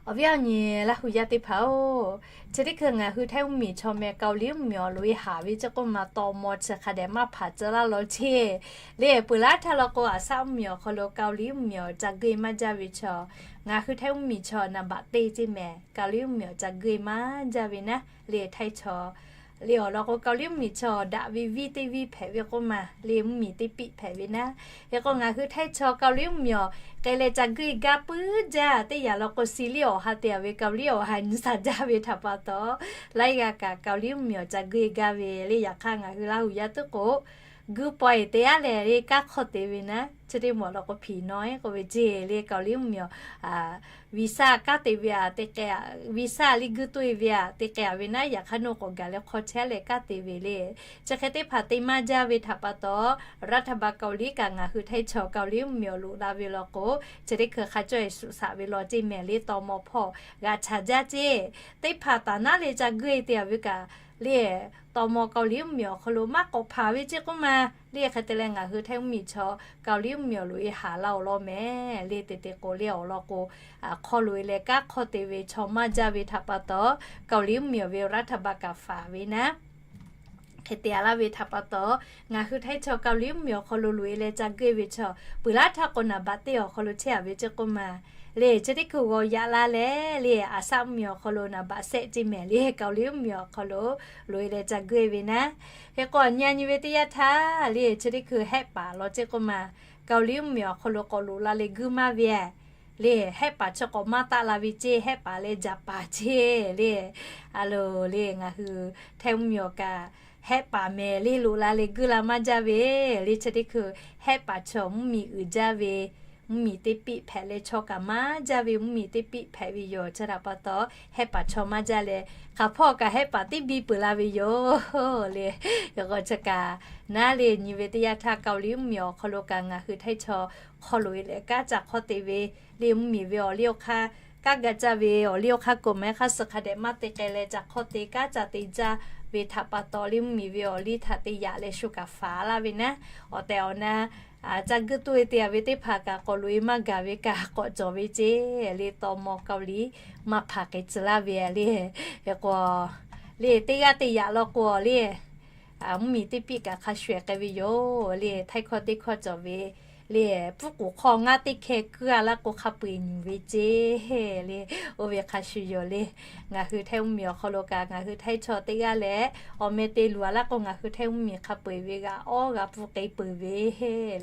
Awˬ viˉ awˬ nyi Laˇ hu yaˇ teˇ hpaˍ-oˬ, chi teˇ hkui ngaˬ hui Htaiˇ mvuhˇmiˬ chaw meh Kaoˍliˇ mvuhˇmiˬ awˬ loꞈ e haˍ ve ceˇ k'oˆ ma taw maw chi hk'a dehꞈ maˇ hpanˍ tcuh laˇ law ceˇ le. Peuˬ laˇ htaˇ law k'o aˍsaˆ mvuhˇmiˬ awˬ hk'aw lo Kaoˍliˇ mvuhˇmiˬ awˬ ca geuˆ e maˇ jaˇ ve chaw, ngaˬ hui Htaiˇ mvuhˇmiˬ chaw naˍ baꞈ teˇ ceˇ mehˍ. Kaoˍliˇ mvuhˇmiˬ awˬ ca geuˆ e maˇ jaˇ ve naˉ le Htaiˇ chaw le. Awˬ lawn k'o Kaoˍliˇ mvuhˇmiˬ chaw daꞈ ve viˇ teˇ viˇ hpehꞈ ve k'oˆ ma le mvuhˇmiˬ teˇ piˆ hpehꞈ ve naˉ. Hk'e k'o ngaˬ hui Htaiˇ chaw Kaoˍliˇ mvuhˇmiˬ awˬ k'ai leh ca geuˆ e gaˇ puiˉ jaˇ teˇ yanˇ law k'o si liˇ awˬ ha te a ve Kaoˍliˇ awˬ ha nyi sa jaˇ ve htaꞈ pa taw, laiˉ g'aˇ kaꞈ Kaoˍliˇ mvuhˇmiˬ awˬ ca geuˆ e gaˇ ve le. Yaꞈ hk'aˇ ngaˬ hui Laˇ hu yaˇ tuˉ k'o geuˆ paw e te aˉ lehˬ le kanˉ hk'awˇ te ve naˉ. Chi teˇ maˬ awˬ lawn k'o hpiˍ nawˉ e k'oˆ ve ceˇ le Kaoˍliˇ mvuhˇmiˬ awˬ visa kanˉ te ve a te k'ai, visa liˇ geuˆ toˇ e ve a te k'ai a ve naˉ. Yaꞈ hk'aˇ nawˬ k'awꞈ gaˬ leh hk'aw chehˇ leh kanˉ te ve le. Chi hk'e teˇ hpaˍ te maˇ jaˇ ve htaꞈ pa taw, รัฐบาลเกาหลี kaꞈ ngaˬ hui Htaiˇ chaw Kaoˍliˇ mvuhˇmiˬ awˬ loꞈ la ve law k'o chi teˇ hkui hk'a cawˇ e suꞈ shaꞈ ve law ceˇ mehˍ le taw maw hpawˇ g'a chaˍ jaˇ ceˇ. Teˇ hpaˍ taˍ naˉ le ca geuˆ e te a ve kaꞈ le taw maw Kaoˍliˇ mvuhˇmiˬ awˬ hk'aw lo maˇ k'awꞈ hpanˍ ve ceˇ k'oˆ ma le. Hk'e te leh ngaˬ hui Htaiˇ mvuhˇmiˬ chaw Kaoˍliˇ mvuhˇmiˬ awˬ loꞈ e haˍ la awˬ lawn mehˍ le. Te te k'o le awˬ lawn k'o hk'aw loꞈ e leh kanˉ hk'awˇ te ve chaw maˇ jaˇ ve htaꞈ pa taw, Kaoˍliˇ mvuhˇmiˬ awˬ ve รัฐบาล kaꞈ faˍ ve naˉ. Hk'e te a laˇ ve htaꞈ pa taw, ngaˬ hui Htaiˇ chaw Kaoˍliˇ mvuhˇmiˬ awˬ hk'aw lo loꞈ e leh ca geuˆ e ve chaw peuˬ laˇ htaˇ k'o naˍ baꞈ teˇ awˬ hk'aw lo chehˇ a ve ceˇ k'oˆ ma le. Chi teˇ hkui g'aw yaꞈ la leh le aˍsaˆ mvuhˇmiˬ awˬ hk'aw lo naˍ baꞈ shehˆ ceˇ mehˍ le Kaoˍliˇ mvuhˇmiˬ awˬ hk'aw lo loꞈ e leh ca geuˆ e ve naˉ. Hk'e k'o a nyi a nyi ve teˇ yanˇ htaˇ le chi teˇ hkui hehˆ paˍ law ceˇ k'oˆ ma Kaoˍliˇ mvuhˇmiˬ awˬ hk'aw lo k'awꞈ loꞈ la leh geuˆ maˇ ve le. Hehˆ paˍ chi k'awꞈ maˇ taˆ la ve ceˇ. Hehˆ paˍ leh jaˍ paˍ ceˇ le. A loˬ le ngaˬ hui Htaiˇ mvuhˇmiˬ awˬ kaꞈ hehˆ paˍ mehˍ le loꞈ la leh geuˆ la maˇ jaˇ ve le. Chi teˇ hkui hehˆ paˍ chaw mvuhˇmiˬ uiˍ jaˇ ve mvuhˇmiˬ teˇ piˆ hpehꞈ leh chaw kaꞈ maˇ jaˇ ve mvuhˇmiˬ teˇ piˆ hpehꞈ ve yoˬ. Chi htaꞈ pa taw hehˆ paˍ chaw maˇ jaˇ leh hk'aˬ hpawˇ kaꞈ hehˆ paˍ teˇ biˇ peuˬ la ve yoˬ le. Yaꞈ k'o chi kaꞈ naˉ le nyi ve teˇ yanˇ htaˇ Kaoˍliˇ mvuhˇmiˬ awˬ hk'aw lo kaꞈ ngaˬ hui Htaiˇ chaw hk'aw loꞈ e leh kanˉ ca hk'awˇ te ve le mvuhˇmiˬ ve awˬ liˇ awˬ hk'aˇ kanˉ ga caˇ ve awˬ liˇ awˬ hk'aˇ กฎหมาย hk'a suh hk'a dehꞈ maˇ te k'ai leh ca hk'awˇ te kanˉ ca te jaˇ ve htaꞈ pa taw le mvuhˇmiˬ ve awˬ liˇ htaꞈ te yaꞈ leh shu kaꞈ faˍ laˇ ve naˉ. Awˬ tehˬ awˬ na ca geuˆ toˇ e te a ve teˇ hpaˍ kaꞈ k'awꞈ loꞈ e maˇ gaˬ ve kaꞈ k'awꞈ cawˬ ve ceˇ le. Taw maw Kaoˍliˇ maˇ hpanˍ k'ai tcuh laˇ ve le. Hk'e k'o le teˇ g'aˇ te yaꞈ law k'o le mvuhˇmiˬ teˇ piˆ kaꞈ hk'a shuˍ ehˍ k'ai ve yoˬ le. Htaiˇ hkawˇ teˇ hkawˇ cawˬ ve le, pfuhˇ k'oˍ hk'aw ngaˇ teˇ hkeh kuiˉ a laˇ k'o hk'a peu eˬ nyuˬ ve ceˇ le. Oˇ ve hk'a shuˍ yoˬ le. Ngaˬ hui Htaiˇ mvuhˇmiˬ awˬ hk'aw lo kaꞈ ngaˬ hui Htaiˇ chaw teˇ g'aˇ leh awˬ meh te luˬ a laˇ k'o ngaˬ hui Htaiˇ mvuhˇmiˬ hk'a peu eˬ ve g'a awˉ g'a pfuhˇ k'ai peuˬ ve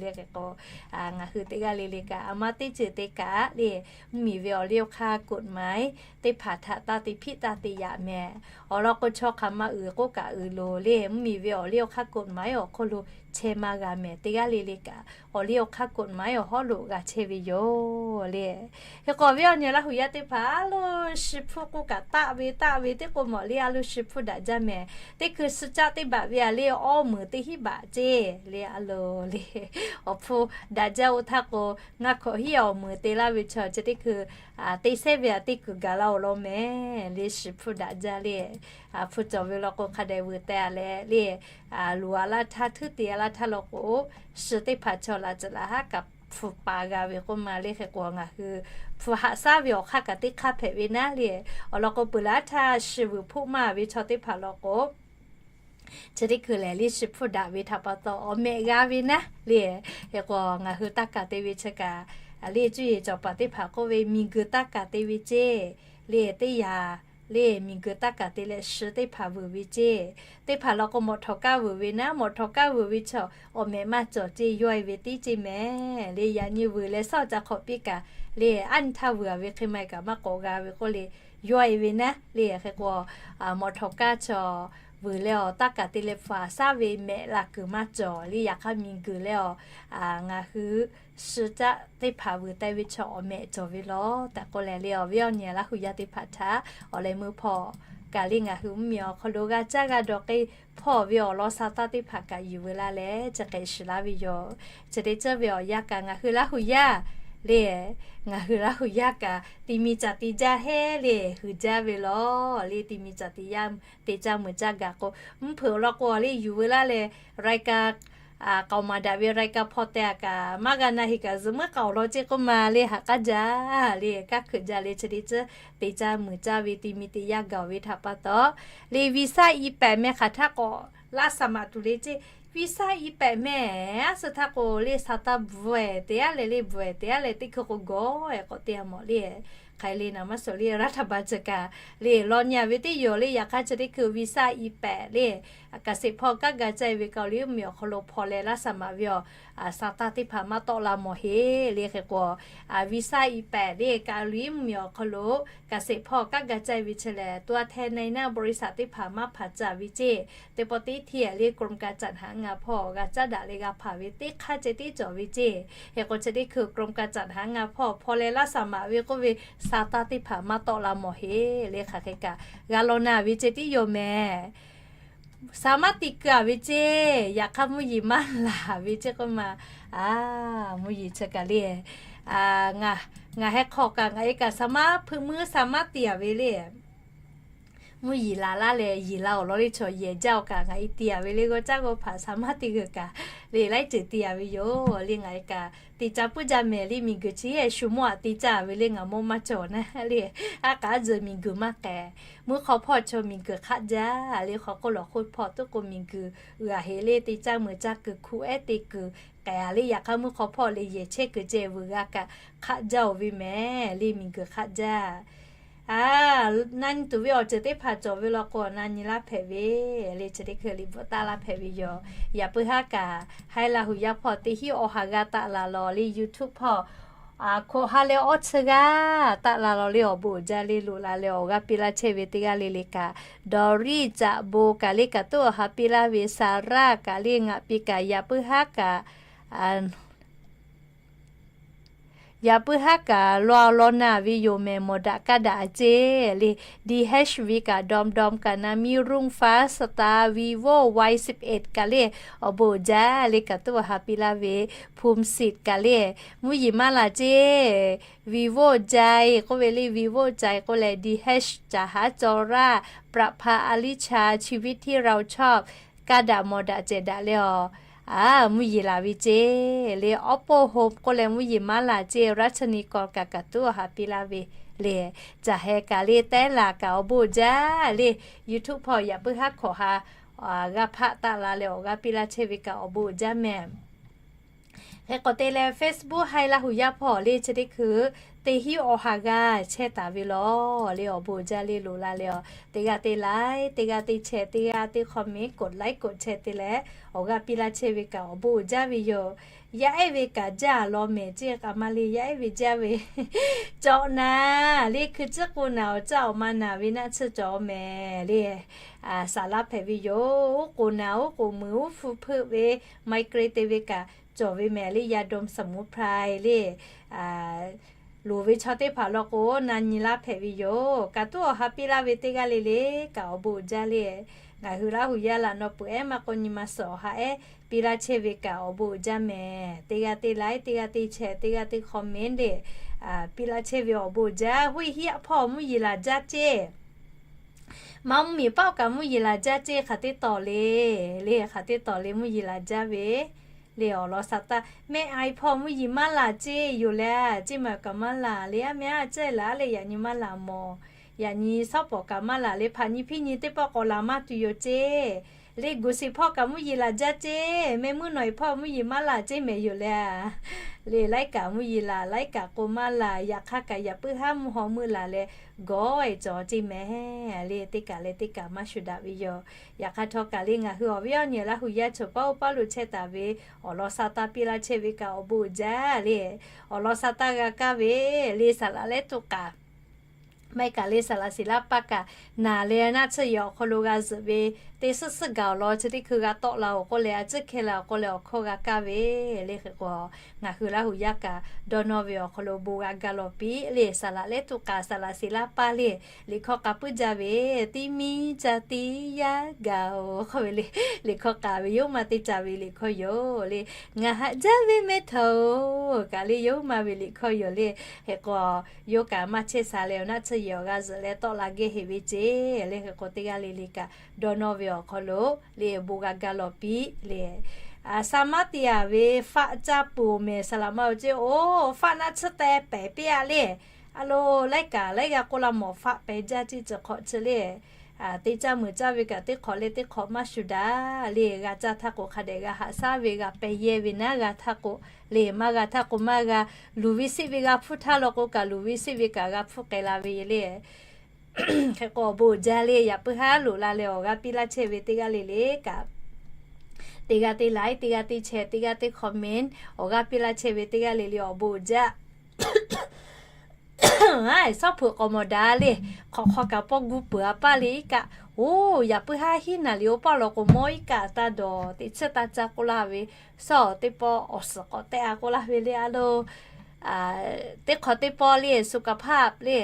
le. Hk'e k'o ngaˬ hui teˇ g'aˇ le le kaꞈ a ma teˇ ceuˬ te kaꞈ le mvuhˇmiˬ ve awˬ liˇ awˬ hk'aˇ กฎหมาย teˇ hpaˍ htaꞈ taˇ te hpiˆ taˇ te yaꞈ mehˍ. Awˬ lawn k'o chaw hk'aˬ ma uiˍ k'oˆ kaꞈ uiˍ loˬ le mvuhˇmiˬ ve awˬ liˇ awˬ hk'aˇ กฎหมาย awˬ hk'aw lo chehˇ maˇ g'a mehˍ. Teˇ g'aˇ le le kaꞈ awˬ liˇ awˬ hk'aˇ กฎหมาย awˬ hawˉ lo g'a chehˇ ve yoˬ le. Hk'e k'o awˬ viˉ awˬ nyi Laˇ hu yaˇ teˇ hpaˍ a loˬ shi hpfuhˇ k'oˆ kaꞈ taˆ ve taˆ ve teˇ k'o mawˬ le a loˬ shi hpfuhˇ daꞈ jaˇ mehˍ. Teˇ hkui suh caˆ teˇ baꞈ ve a le awˇ meuˍ teˇ hinˉ baꞈ ceˇ le a loˬ le. Awˬ hpfuhˇ daꞈ jaˇ oˇ htaˇ k'o ngaˬ hkawꞈ hiˉ awˬ meuˍ te laˇ ve chaw chi teˇ hkui te sehˉ ve a teˇ kuiˬ gaˬ la awˬ lawn mehˍ le. Shi hpfuhˇ daꞈ jaˇ le. Hpfuhˇ cawˬ ve law k'o hk'a dehꞈ veuꞈ teh a leh le, loꞈ a laˇ htaˇ htuˉ te a laˇ htaˇ law k'o, shi teˇ hpaˍ chaw laꞈ ceuˬ laꞈ haˉ kaꞈ hpu pa g'a ve k'oˆ ma le. Hk'e k'o ngaˬ hui hpu haꞈ shaˉ ve awˬ hk'aˇ kaꞈ teˇ hk'aˇ hpehꞈ ve naˉ le. Awˬ lawn k'o peuˬ laˇ htaˇ shi vuiˬ hpoˆ maˇ ve chaw teˇ hpaˍ law k'o chi teˇ hkui lehˬ le shi hpfuhˇ daꞈ ve htaꞈ pa taw awˬ meh g'a ve naˉ le. Hk'e k'o ngaˬ hui taˇ kaˍ te ve chi kaꞈ le cuˇ yiˍ cawˬ paˍ teˇ hpaˍ k'oˆ ve miˬguiˬ taˇ kaˍ te ve ceˇ le teˇ yanˇ le miˬguiˬ taˇ kaˍ te leh shu teˇ hpaˍ vuiˬ ve ceˇ. Teˇ hpaˍ law k'o mawꞈ htawˍ kaˇ vuiˬ ve naˉ, mawꞈ htawˍ kaˇ vuiˬ ve chaw awˬ mehꞈ maˇ cawˬ ceˇ, yawˇ e ve tiˉ ceˇ mehˍ. Le yaꞈ nyi vuiˬ leh sawˉ ca hk'awꞈ piˇ kaꞈ, le aˉ nyi htaˇ vuiˬ a ve hk'e ma kaꞈ maˇ k'awꞈ g'a ve k'oˆ le, yawˇ e ve naˉ. Le hk'e k'o, mawꞈ htawˍ kaˇ chaw vuiˬ leh awˬ taˇ kaˍ te leh hpaˍ shaˉ ve mehꞈ la kuiˬ maˇ cawˬ. Le yaꞈ hk'aˇ miˬguiˬ leh awˬ ngaˬ hui shu caˆ teˇ hpaˍ vuiˬ taiˍ ve chaw awˬ mehꞈ cawˬ ve law tehꞈ k'oˆ leh, le awˬ viˉ awˬ nyi Laˇ huˍ yaˇ teˇ hpaˍ htaꞈ awˬ leh meuˇ hpawˇ kaꞈ le ngaˬ hui mvuhˇmiˬ awˬ hk'aw lo g'a caˇ g'a dawˬ k'ai hpawˇ ve awˬ lawn sa taˇ teˇ hpaˍ kaꞈ yuˬ veu laˇ leh chi hk'e shiˍ laˇ ve yoˬ. Chi teˇ ceuˬ ve awˬ yanˇ kaꞈ ngaˬ hui Laˇ huˍ yaˇ le, ngaˬ hui Laˇ huˍ yaˇ kaꞈ ti mi caˍ ti jaˇ heˆ le, huiˍ jaˇ ve law. Le ti mi caˍ ti yaˇ te caˇ mui caˇ gaˬ k'o, mvuhˇ hpeuꞈ law k'o le yuˬ veu laˇ leh, รายการ k'aoˍ maˍ daꞈ ve รายการ hpawˇ teh a kaꞈ maˇ g'a na heˍ kaꞈ zuhꞈ meuˉ k'aoˍ law ceˇ k'oˆ ma le haꞈ k'aˉ jaˇ le kaˇ hkuiꞈ jaˇ le chi teˇ ceuˬ te caˇ mui caˇ ve ti mi te yaˇ gaˬ ve htaꞈ pa taw, le วีซ่า อีแปด meh hk'aˬ htaˇ k'awꞈ laˇ saˍ maꞈ tuˬ le ceˇ. วีซ่า อีแปด meh a suh htaˇ k'o le sa taˇ bvuhꞈ te a leh le bvuhꞈ te a leh teˇ hkui k'o gawˬ e k'awꞈ te a mawˬ le. Hk'aˬ hk'e le naˍ maˇ suhˍ le รัฐบาล ceuˬ kaꞈ le law nyi a ve teˇ yoˬ le. Yaꞈ hk'aˇ chi teˇ hkui วีซ่า อีแปด le เกษตร hpawˇ kaˉ g'a caˇ ve Kaoˍliˍ mvuhˇmiˬ awˬ hk'aw lo hpaw leh laˇ saˍ maꞈ ve awˬ sa taˇ teˇ hpaˍ maˇ tawˆ la mawˬ heˆ le. Hk'e k'o, วีซ่า อีแปด le Kaoˍliˍ mvuhˇmiˬ awˬ hk'aw lo เกษตร hpawˇ kaˉ g'a caˇ ve chi lehˬ, ตัวแทน ในหน้า บริษัท teˇ hpaˍ maˇ hpaˍ caˇ ve ceˇ. Teˇ pawˆ teˇ hteˇ le กรมการจัดหางาน hpawˇ g'a caˉ daꞈ leh g'a hpaˍ ve teˇ hk'aˇ ceh tiˉ cawˬ ve ceˇ. Hk'e k'o chi teˇ hkui กรมการจัดหางาน hpawˇ hpaw leh laˇ saˍ maꞈ ve k'oˆ ve sa taˇ teˇ hpaˍ maˇ tawˆ la mawˬ heˆ le. Hk'aˬ hk'e kaꞈ g'a law na ve ceh tiˉ yoˬ mehˍ. Sa maˇ ti keu a ve ceˇ. Yaꞈ hk'aˇ mvuhˇ yeˬ maˇ laˬ ve ceˇ k'oˆ ma. A, mvuhˇ yeˬ chi kaꞈ le, ngaˬ heh hk'aw kaꞈ ngaˬ e kaꞈ sa maˇ hpeuꞈ meuˇ sa maˇ ti a ve le. Mvuhˇ yeˬ laˬ laˇ leh yeˬ la awˬ lawn le chaw yehˬ jaˇ awˬ kaꞈ ngaˬ e ti a ve le g'awˇ caˉ g'awˇ hpaꞈ sa maˇ ti g'uiˬ kaꞈ le laiˉ ceuˬ ti a ve yoˬ. Le ngaˬ e kaꞈ te caˇ puiˉ jaˇ mehˍ le. Miˬguiˬ chi shu mawˇ a te caˇ ve le ngaˬ mawˇ maˇ cawˬ naˉ le. A k'aˉ zuhꞈ miˬguiˬ maˇ k'ehˬ. Mvuhˇ hk'aw hpawˇ chaw miˬguiˬ hk'aˆ jaˇ le. Hk'aw k'oˆ lawˬ hk'oˆ hpawˇ tuˉ k'o miˬguiˬ g'uiˬ a heˆ le. Te caˇ mui caˇ kuiˬ hkuˆ ehˉ te kuiˬ k'ehˬ a le. Yaꞈ hk'aˇ mvuhˇ hk'aw hpawˇ le yehˬ chehˇ kuiˬ ceh vuiˬ g'a kaꞈ hk'aˆ jaˇ oˬ ve mehˍ le. Miˬguiˬ hk'aˆ jaˇ. A, na nyi tuˬ ve awˬ ceuˬ teˇ hpaˍ cawˬ ve law k'o na nyi laˇ hpehꞈ ve le. Chi teˇ hkui liꞈ bvuhꞈ taˆ laˇ hpehꞈ ve yoˬ. Yaꞈ puiˉ haˉ kaꞈ haiˉ Laˇ huˍ yaˇ hpawˇ teˇ hinˉ awˬ ha g'a taˆ la law le YouTube hpawˇ hkawꞈ ha leh awˇ chi g'aˇ taˆ la law le awˬ bon uiˍ jaˇ le loꞈ la leh awˬ g'aˇ piˇ laˇ chehˇ ve teˇ g'aˇ le le kaꞈ, Dawˇriˆ Caꞈ bon kaꞈ le kaꞈ tuˉ awˬ ha piˇ laˇ ve Saˍraˆ kaꞈ le ngaˬ piˇ kaꞈ yaꞈ puiˉ haˉ kaꞈ yaꞈ puiˉ haˉ kaꞈ law law na ve yoˬ mehˍ. Mawˬ daꞈ kaˇ daꞈ a ceˇ le. D H V kaꞈ ดอมดอม kaꞈ นามิรุ่งฟ้าสตาร์ Vivo Y สิบเอ็ด kaꞈ le awˬ bon uiˍ jaˇ le kaꞈ tuˉ awˬ ha piˇ laˇ ve ภูมิสิทธิ์ kaꞈ le mvuhˇ yeˬ maˇ laˬ ceˇ. Vivo ใจ k'oˆ ve le Vivo ใจ k'oˆ leh D H caˍ haˉ จอรา ประภา อลิชา ชีวิตที่เราชอบ kaˇ daꞈ mawˬ daꞈ cehˬ daꞈ le awˬ a mvuhˇ yeˬ laˬ ve ceˇ le. Oppo Home k'oˆ leh mvuhˇ yeˬ maˇ laˬ ceˇ. รัชนีกร kaꞈ kaꞈ tuˉ awˬ ha piˇ laˇ ve le. Caˬ heh kaꞈ le teh laˬ kaꞈ awˬ bon uiˍ jaˇ le. YouTube hpawˇ yaꞈ puiˉ haˉ hkawꞈ ha g'a hpaˆ taˆ la leh awˬ g'aˇ piˇ laˇ chehˇ ve kaꞈ awˬ bon uiˍ jaˇ mehˍ. Hk'e k'awꞈ te leh Facebook haiˉ Laˇ huˍ yaˇ hpawˇ le chi teˇ hkui teˇ hinˉ awˬ ha g'a chehˇ taˍ ve law le awˬ bon uiˍ jaˇ le loꞈ la leh awˬ teˇ g'aˇ te laiˉ teˇ g'aˇ te chehˇ teˇ g'aˇ te hk'aw mehˍ กดไลค์ กดแชร์ te leh awˬ g'aˇ piˇ laˇ chehˇ ve kaꞈ awˬ bon uiˍ jaˇ ve yoˬ. Yaˇ ehˉ ve kaꞈ jaˇ lawˬ mehˍ ceˇ k'a maˇ le yaˇ ehˉ ve jaˇ ve cawꞈ naˍ le hkui ciˉ k'o naˍ awˬ caˇ awˬ ma naˍ ve naˆ tsuhˇ cawˬ mehˍ le. Saˍ laˇ hpehꞈ ve yoˬ. Oˉ k'oˍ naˍ oˉ k'oˍ muiˬ oˉ hpu hpeuˆ ve ไมเกรน te ve kaꞈ cawˬ ve mehˍ le. ยาดมสมุนไพร le loˍ ve chaw teˇ hpaˍ law k'o na nyi laˇ hpehꞈ ve yoˬ. Kaꞈ tuˉ awˬ ha piˇ laˇ ve teˇ g'aˇ le le kaꞈ awˬ bon uiˍ jaˇ le. Ngaˬ hui Laˇ huˍ yaˇ laꞈ naw peuˬ ehˉ maˇ k'o nyi ma suhˍ awˬ ha ehˉ piˇ laˇ chehˇ ve kaꞈ awˬ bon uiˍ jaˇ mehˍ. Teˇ g'aˇ te laiˉ teˇ g'aˇ te chehˇ teˇ g'aˇ te hk'aw mehˍ le piˇ laˇ chehˇ ve awˬ bon uiˍ jaˇ. Huˉ hiˆ hpawˇ mvuhˇ yeˬ laˬ jaˇ ceˇ. Maˇ mvuhˇ miˬ paˆ kaꞈ mvuhˇ yeˬ laˬ jaˇ ceˇ hk'aˬ teˇ tawˍ le. Le hk'aˬ teˇ tawˍ le mvuhˇ yeˬ laˬ jaˇ ve le awˬ lawn sa taˇ. Mehˆ aiˬ hpawˇ mvuhˇ yeˬ maˇ laˬ ceˇ yoˬ le. Ceˇ maˬ kaꞈ maˇ laˬ le. A mehˆ a cehˇ laˬ leh yaꞈ nyi maˇ laˬ mawˬ. Yaꞈ nyi shawˉ pawˍ kaꞈ maˇ laˬ le. Hpaꞈ nyi hpiˇ nyi teˇ pawˆ k'awꞈ laˬ maˇ tuˬ yoˬ ceˇ. Le gu shiˍ hpawˇ kaꞈ mvuhˇ yeˬ laˬ jaˇ ceˇ, mehˆ mvuhˇ nawˬ e hpawˇ mvuhˇ yeˬ maˇ laˬ ceˇ mehˍ yoˬ le. Le laiˉ kaꞈ mvuhˇ yeˬ laˬ, laiˉ kaꞈ k'o maˇ laˬ, yaꞈ hk'aˇ kaꞈ yaꞈ puiˉ haˉ mvuhˇ haw meuˇ laˬ leh gawˬ e cawˬ ceˇ mehˍ. Le teˇ kaꞈ leh teˇ kaꞈ maˇ shuˍ daꞈ ve yoˬ. Yaꞈ hk'aˇ htawˇ kaꞈ le ngaˬ hui awˬ viˉ awˬ nyi Laˇ huˍ yaˇ chaw paˍ oˇ paˇ lo chehˇ taˍ ve awˬ lawn sha taˇ piˇ laˇ chehˇ ve kaꞈ awˬ bon uiˍ jaˇ le. Awˬ lawn sha taˇ g'a kaˇ ve le saˍ laˍ lehˉ tuꞈ k'aˍ maˇ heˆ kaꞈ le saˍ laˍ shiˍ laˇ paˇ kaꞈ naˬ leh naˆ tsuhˇ yehˬ awˬ hk'aw lo g'a zuhꞈ ve, teˇ suhˉ suhˉ gaˬ awˬ lawn chi teˇ hkui g'a tawˆ la-oˬ k'oˆ leh, a tcuhˉ hkeh la awˬ k'oˆ leh awˬ hkawˇ g'a kaˇ ve le. Hk'e k'o, ngaˬ hui Laˇ huˍ yaˇ kaꞈ dawˇ nawˇ ve awˬ hk'aw lo bon g'a gaˇ lawˬ piˇ le. Saˍ laˍ lehˉ tuꞈ k'aˍ saˍ laˍ shiˍ laˇ paˇ le, liꞈ hkawˇ k'a puiˉ jaˇ ve, teˇ miˇ ca tiˉ yaˇ gaˬ-oˬ k'oˆ ve le. Liꞈ hkawˇ k'a ve yoˬ maˇ teˇ ca ve liꞈ hkawˇ yoˬ le. Ngaˬ haꞈ jaˇ ve meh htaꞈ-oˬ kaꞈ le yoˬ maˇ ve liꞈ hkawˇ yoˬ le. Hk'e k'o, yawˇ kaꞈ maˇ chehˇ sha leh awˬ naˆ tsuhˇ yehˬ awˬ g'a zuhꞈ leh tawˆ la gehˇ heꞈ ve ceˇ le. Hk'e k'o teˇ g'aˇ le le kaꞈ dawˇ nawˇ ve awˬ hk'aw lo le bon g'a gaˇ lawˬ piˇ le. Saˍ maˇ te-a ve faˆ caˇ peuˬ-oˬ mehˍ saˍ laˍ maˇ-oˬ ceˇ-oˬ, faˆ naˆ tsuhˇ teh pehˍ piˇ-a le. A lo, laiˉ kaꞈ laiˉ g'a k'oˆ la mawˬ, faˆ pehˍ jaˇ ceˇ ceuˬ hk'awꞈ chi le. Teˇ caˇ meuˬ caˇ ve kaꞈ teˇ hk'awꞈ leh teˇ hk'awꞈ maˇ shuˍ daꞈ le. G'a caˇ htaˇ k'o hk'a dehꞈ g'a haꞈ shaˉ ve, g'a pehˍ yehˇ ve naˉ g'a htaˇ k'o le, maˇ g'a htaˇ k'o maˇ g'a. Luˬ ve seˆ ve g'a hpfuhˇ htaˇ law k'o kaꞈ luˬ ve seˆ ve kaꞈ g'a hpfuhˇ k'ai la ve le. Hk'e k'o awˬ bon uiˍ jaˇ le. Yaꞈ puiˉ haˉ loꞈ la leh awˬ g'aˇ piˇ laˇ chehˇ ve teˇ g'aˇ le le kaꞈ, teˇ g'aˇ teˇ like, teˇ g'aˇ teˇ share, teˇ g'aˇ teˇ comment awˬ g'aˇ piˇ laˇ chehˇ ve teˇ g'aˇ le le awˬ bon uiˍ jaˇ. Shawˉ hpeuꞈ k'awꞈ mawˬ daꞈ le. Hk'awꞈ hk'aw kaꞈ pawˇ gu peuˬ-a paˇ le iˉ kaˆ. Oˬ, yaꞈ puiˉ haˉ hiˉ naˍ liˍ oˇ paˇ law k'o mawˇ iˉ kaˆ taˇ dawˬ teꞈ chiˇ taˇ caˇ k'oˆ laˇ ve, shawˉ teˇ pawˆ awˬ suhˍ k'awꞈ tehˆ a k'oˆ laˇ ve le a lo. Teˇ hk'awꞈ teˇ pawˆ le สุขภาพ le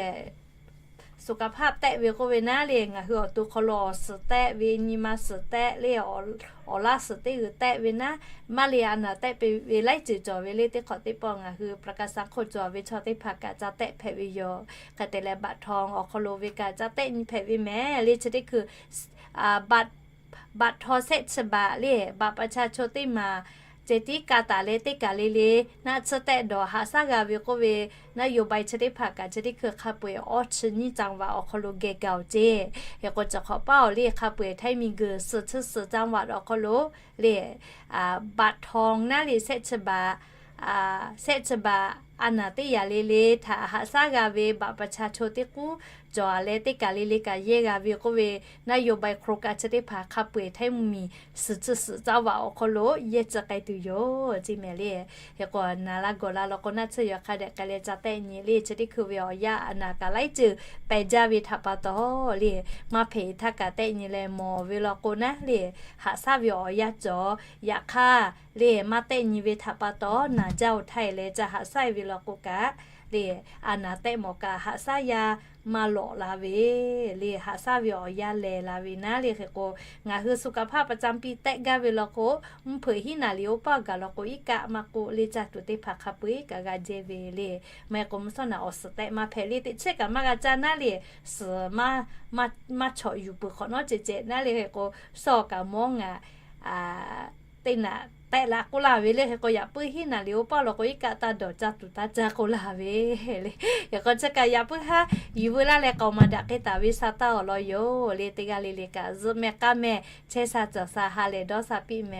สุขภาพ tehˆ ve k'oˆ ve naˉ le, ngaˬ hui awˬ to hk'aw lo awˬ suhˍ tehˆ ve, nyi ma suhˍ tehˆ le, awˬ laˇ suhˍ teˇ g'uiˬ tehˆ ve naˉ, maˇ le a naˍ tehˆ piˇ ve laiˉ ceuˬ cawˬ ve le. Teˇ hk'awꞈ teˇ pawˆ ngaˬ hui ประกันสังคม cawˬ ve chaw teˇ hpaˍ kaꞈ ca tehˆ hpehꞈ ve yoˬ. Hk'e te leh บัตรทอง awˬ hk'aw lo ve kaꞈ ca tehˆ nyi hpehꞈ ve mehˍ le. Chi teˇ hkui บัตรทอง shehˆ chi baꞈ le, บัตรประชาชน teˇ maˬ ceh tiˉ ka taˍ leh teˇ kaˬ le le naˆ tsuhˇ tehˆ dawˬ haꞈ shaˉ g'a ve k'oˆ ve, นโยบาย chi teˇ hpaˍ kaꞈ chi teˇ hkui hk'a peu-eˬ awˇ chi nyiˇ จังหวัด awˬ hk'aw lo geh gaˬ-oˬ ceˇ. Hk'e k'o, cawˬ hk'awꞈ paˇ-oˬ le, hk'a peu-eˬ htaiˇ miˬ guiˬ suhˍ chi suhˍ จังหวัด awˬ hk'aw lo le, บัตรทอง naˉ le shehˆ chi baꞈ, shehˆ chi baꞈ a naˍ teˇ yaꞈ le le htaꞈ haꞈ shaˉ g'a ve บัตรประชาชน teˇ k'uˉ cawˬ-a leh teˇ kaˬ le le kaꞈ yehˇ g'a ve k'oˆ ve, นโยบาย โครงการ chi teˇ hpaˍ hk'a peu-eˬ htaiˇ miˬ suhˍ chi suhˍ จังหวัด awˬ hk'aw lo yehˇ tcuh k'ai tuˬ yoˬ ceˇ mehˍ le. Hk'e k'o, naˍ la gawˬ la law k'o naˆ tsuhˇ yehˬ hk'a dehꞈ k'ai leh ca tehˆ nyi le. Chi teˇ hkui ve awˬ yanˇ a naˍ kaꞈ laiˉ ceuˬ pehˬ jaˇ ve htaꞈ pa taw le, maˇ hpehꞈ htaˇ kaꞈ tehˆ nyi leh mawˬ ve law k'o naˉ le, haꞈ shaˉ ve awˬ yanˇ cawˬ. Yaꞈ hk'aˇ le, maˇ tehˆ nyi ve htaꞈ pa taw naˍ jaˇ-oˬ htaˇ e leh ca haꞈ shaˉ-e ve law k'o kaꞈ le, a naˍ tehˆ mawˬ kaꞈ haꞈ shaˉ yaˇ maˇ lawꞈ la ve le, haꞈ shaˉ ve awˬ yanˇ lehˬ la ve naˉ le. Hk'e k'o, ngaˬ hui สุขภาพ ประจำปี tehˆ gaˇ ve law k'o, mvuhˇ hpeuꞈ hiˉ naˍ liˍ oˇ paˇ gaˬ law k'o iˉ kaˆ maˇ k'oˆ le caˇ tuˬ teˇ hpaˍ hk'a peu-eˬ kaꞈ g'a jehˇ ve le. Maˇ heˆ k'o mvuhˇ shawˉ naꞈ awˬ suhˍ tehˆ maˇ hpehꞈ le, teꞈ chiˉ kaꞈ maˇ g'a caˇ naˉ le, suhˍ maˇ chawꞈ yuˬ peuˬ hk'awꞈ nawˉ ceh ceh naˉ le. Hk'e k'o, shawˉ kaꞈ mawˇ ngaˬ teˇ naꞈ tehˆ la k'oˆ laˇ ve le. Hk'e k'o, yaꞈ puiˉ hiˉ naˍ liˍ oˇ paˇ law k'o iˉ kaˆ taˇ dawˬ caˇ tuˬ taˇ caˇ k'oˆ laˇ ve le. Hk'e k'o, chi kaꞈ yaꞈ puiˉ haˉ yuˬ veu laˇ leh k'aoˍ maˍ daꞈ k'ai taˍ ve sha taˇ awˬ lawn yoˬ le. Teˇ g'aˇ le le kaꞈ zuhˆ meh k'aˇ meh chehˇ sha cawˬ sha ha lehˬ dawˇ sha piˇ meh.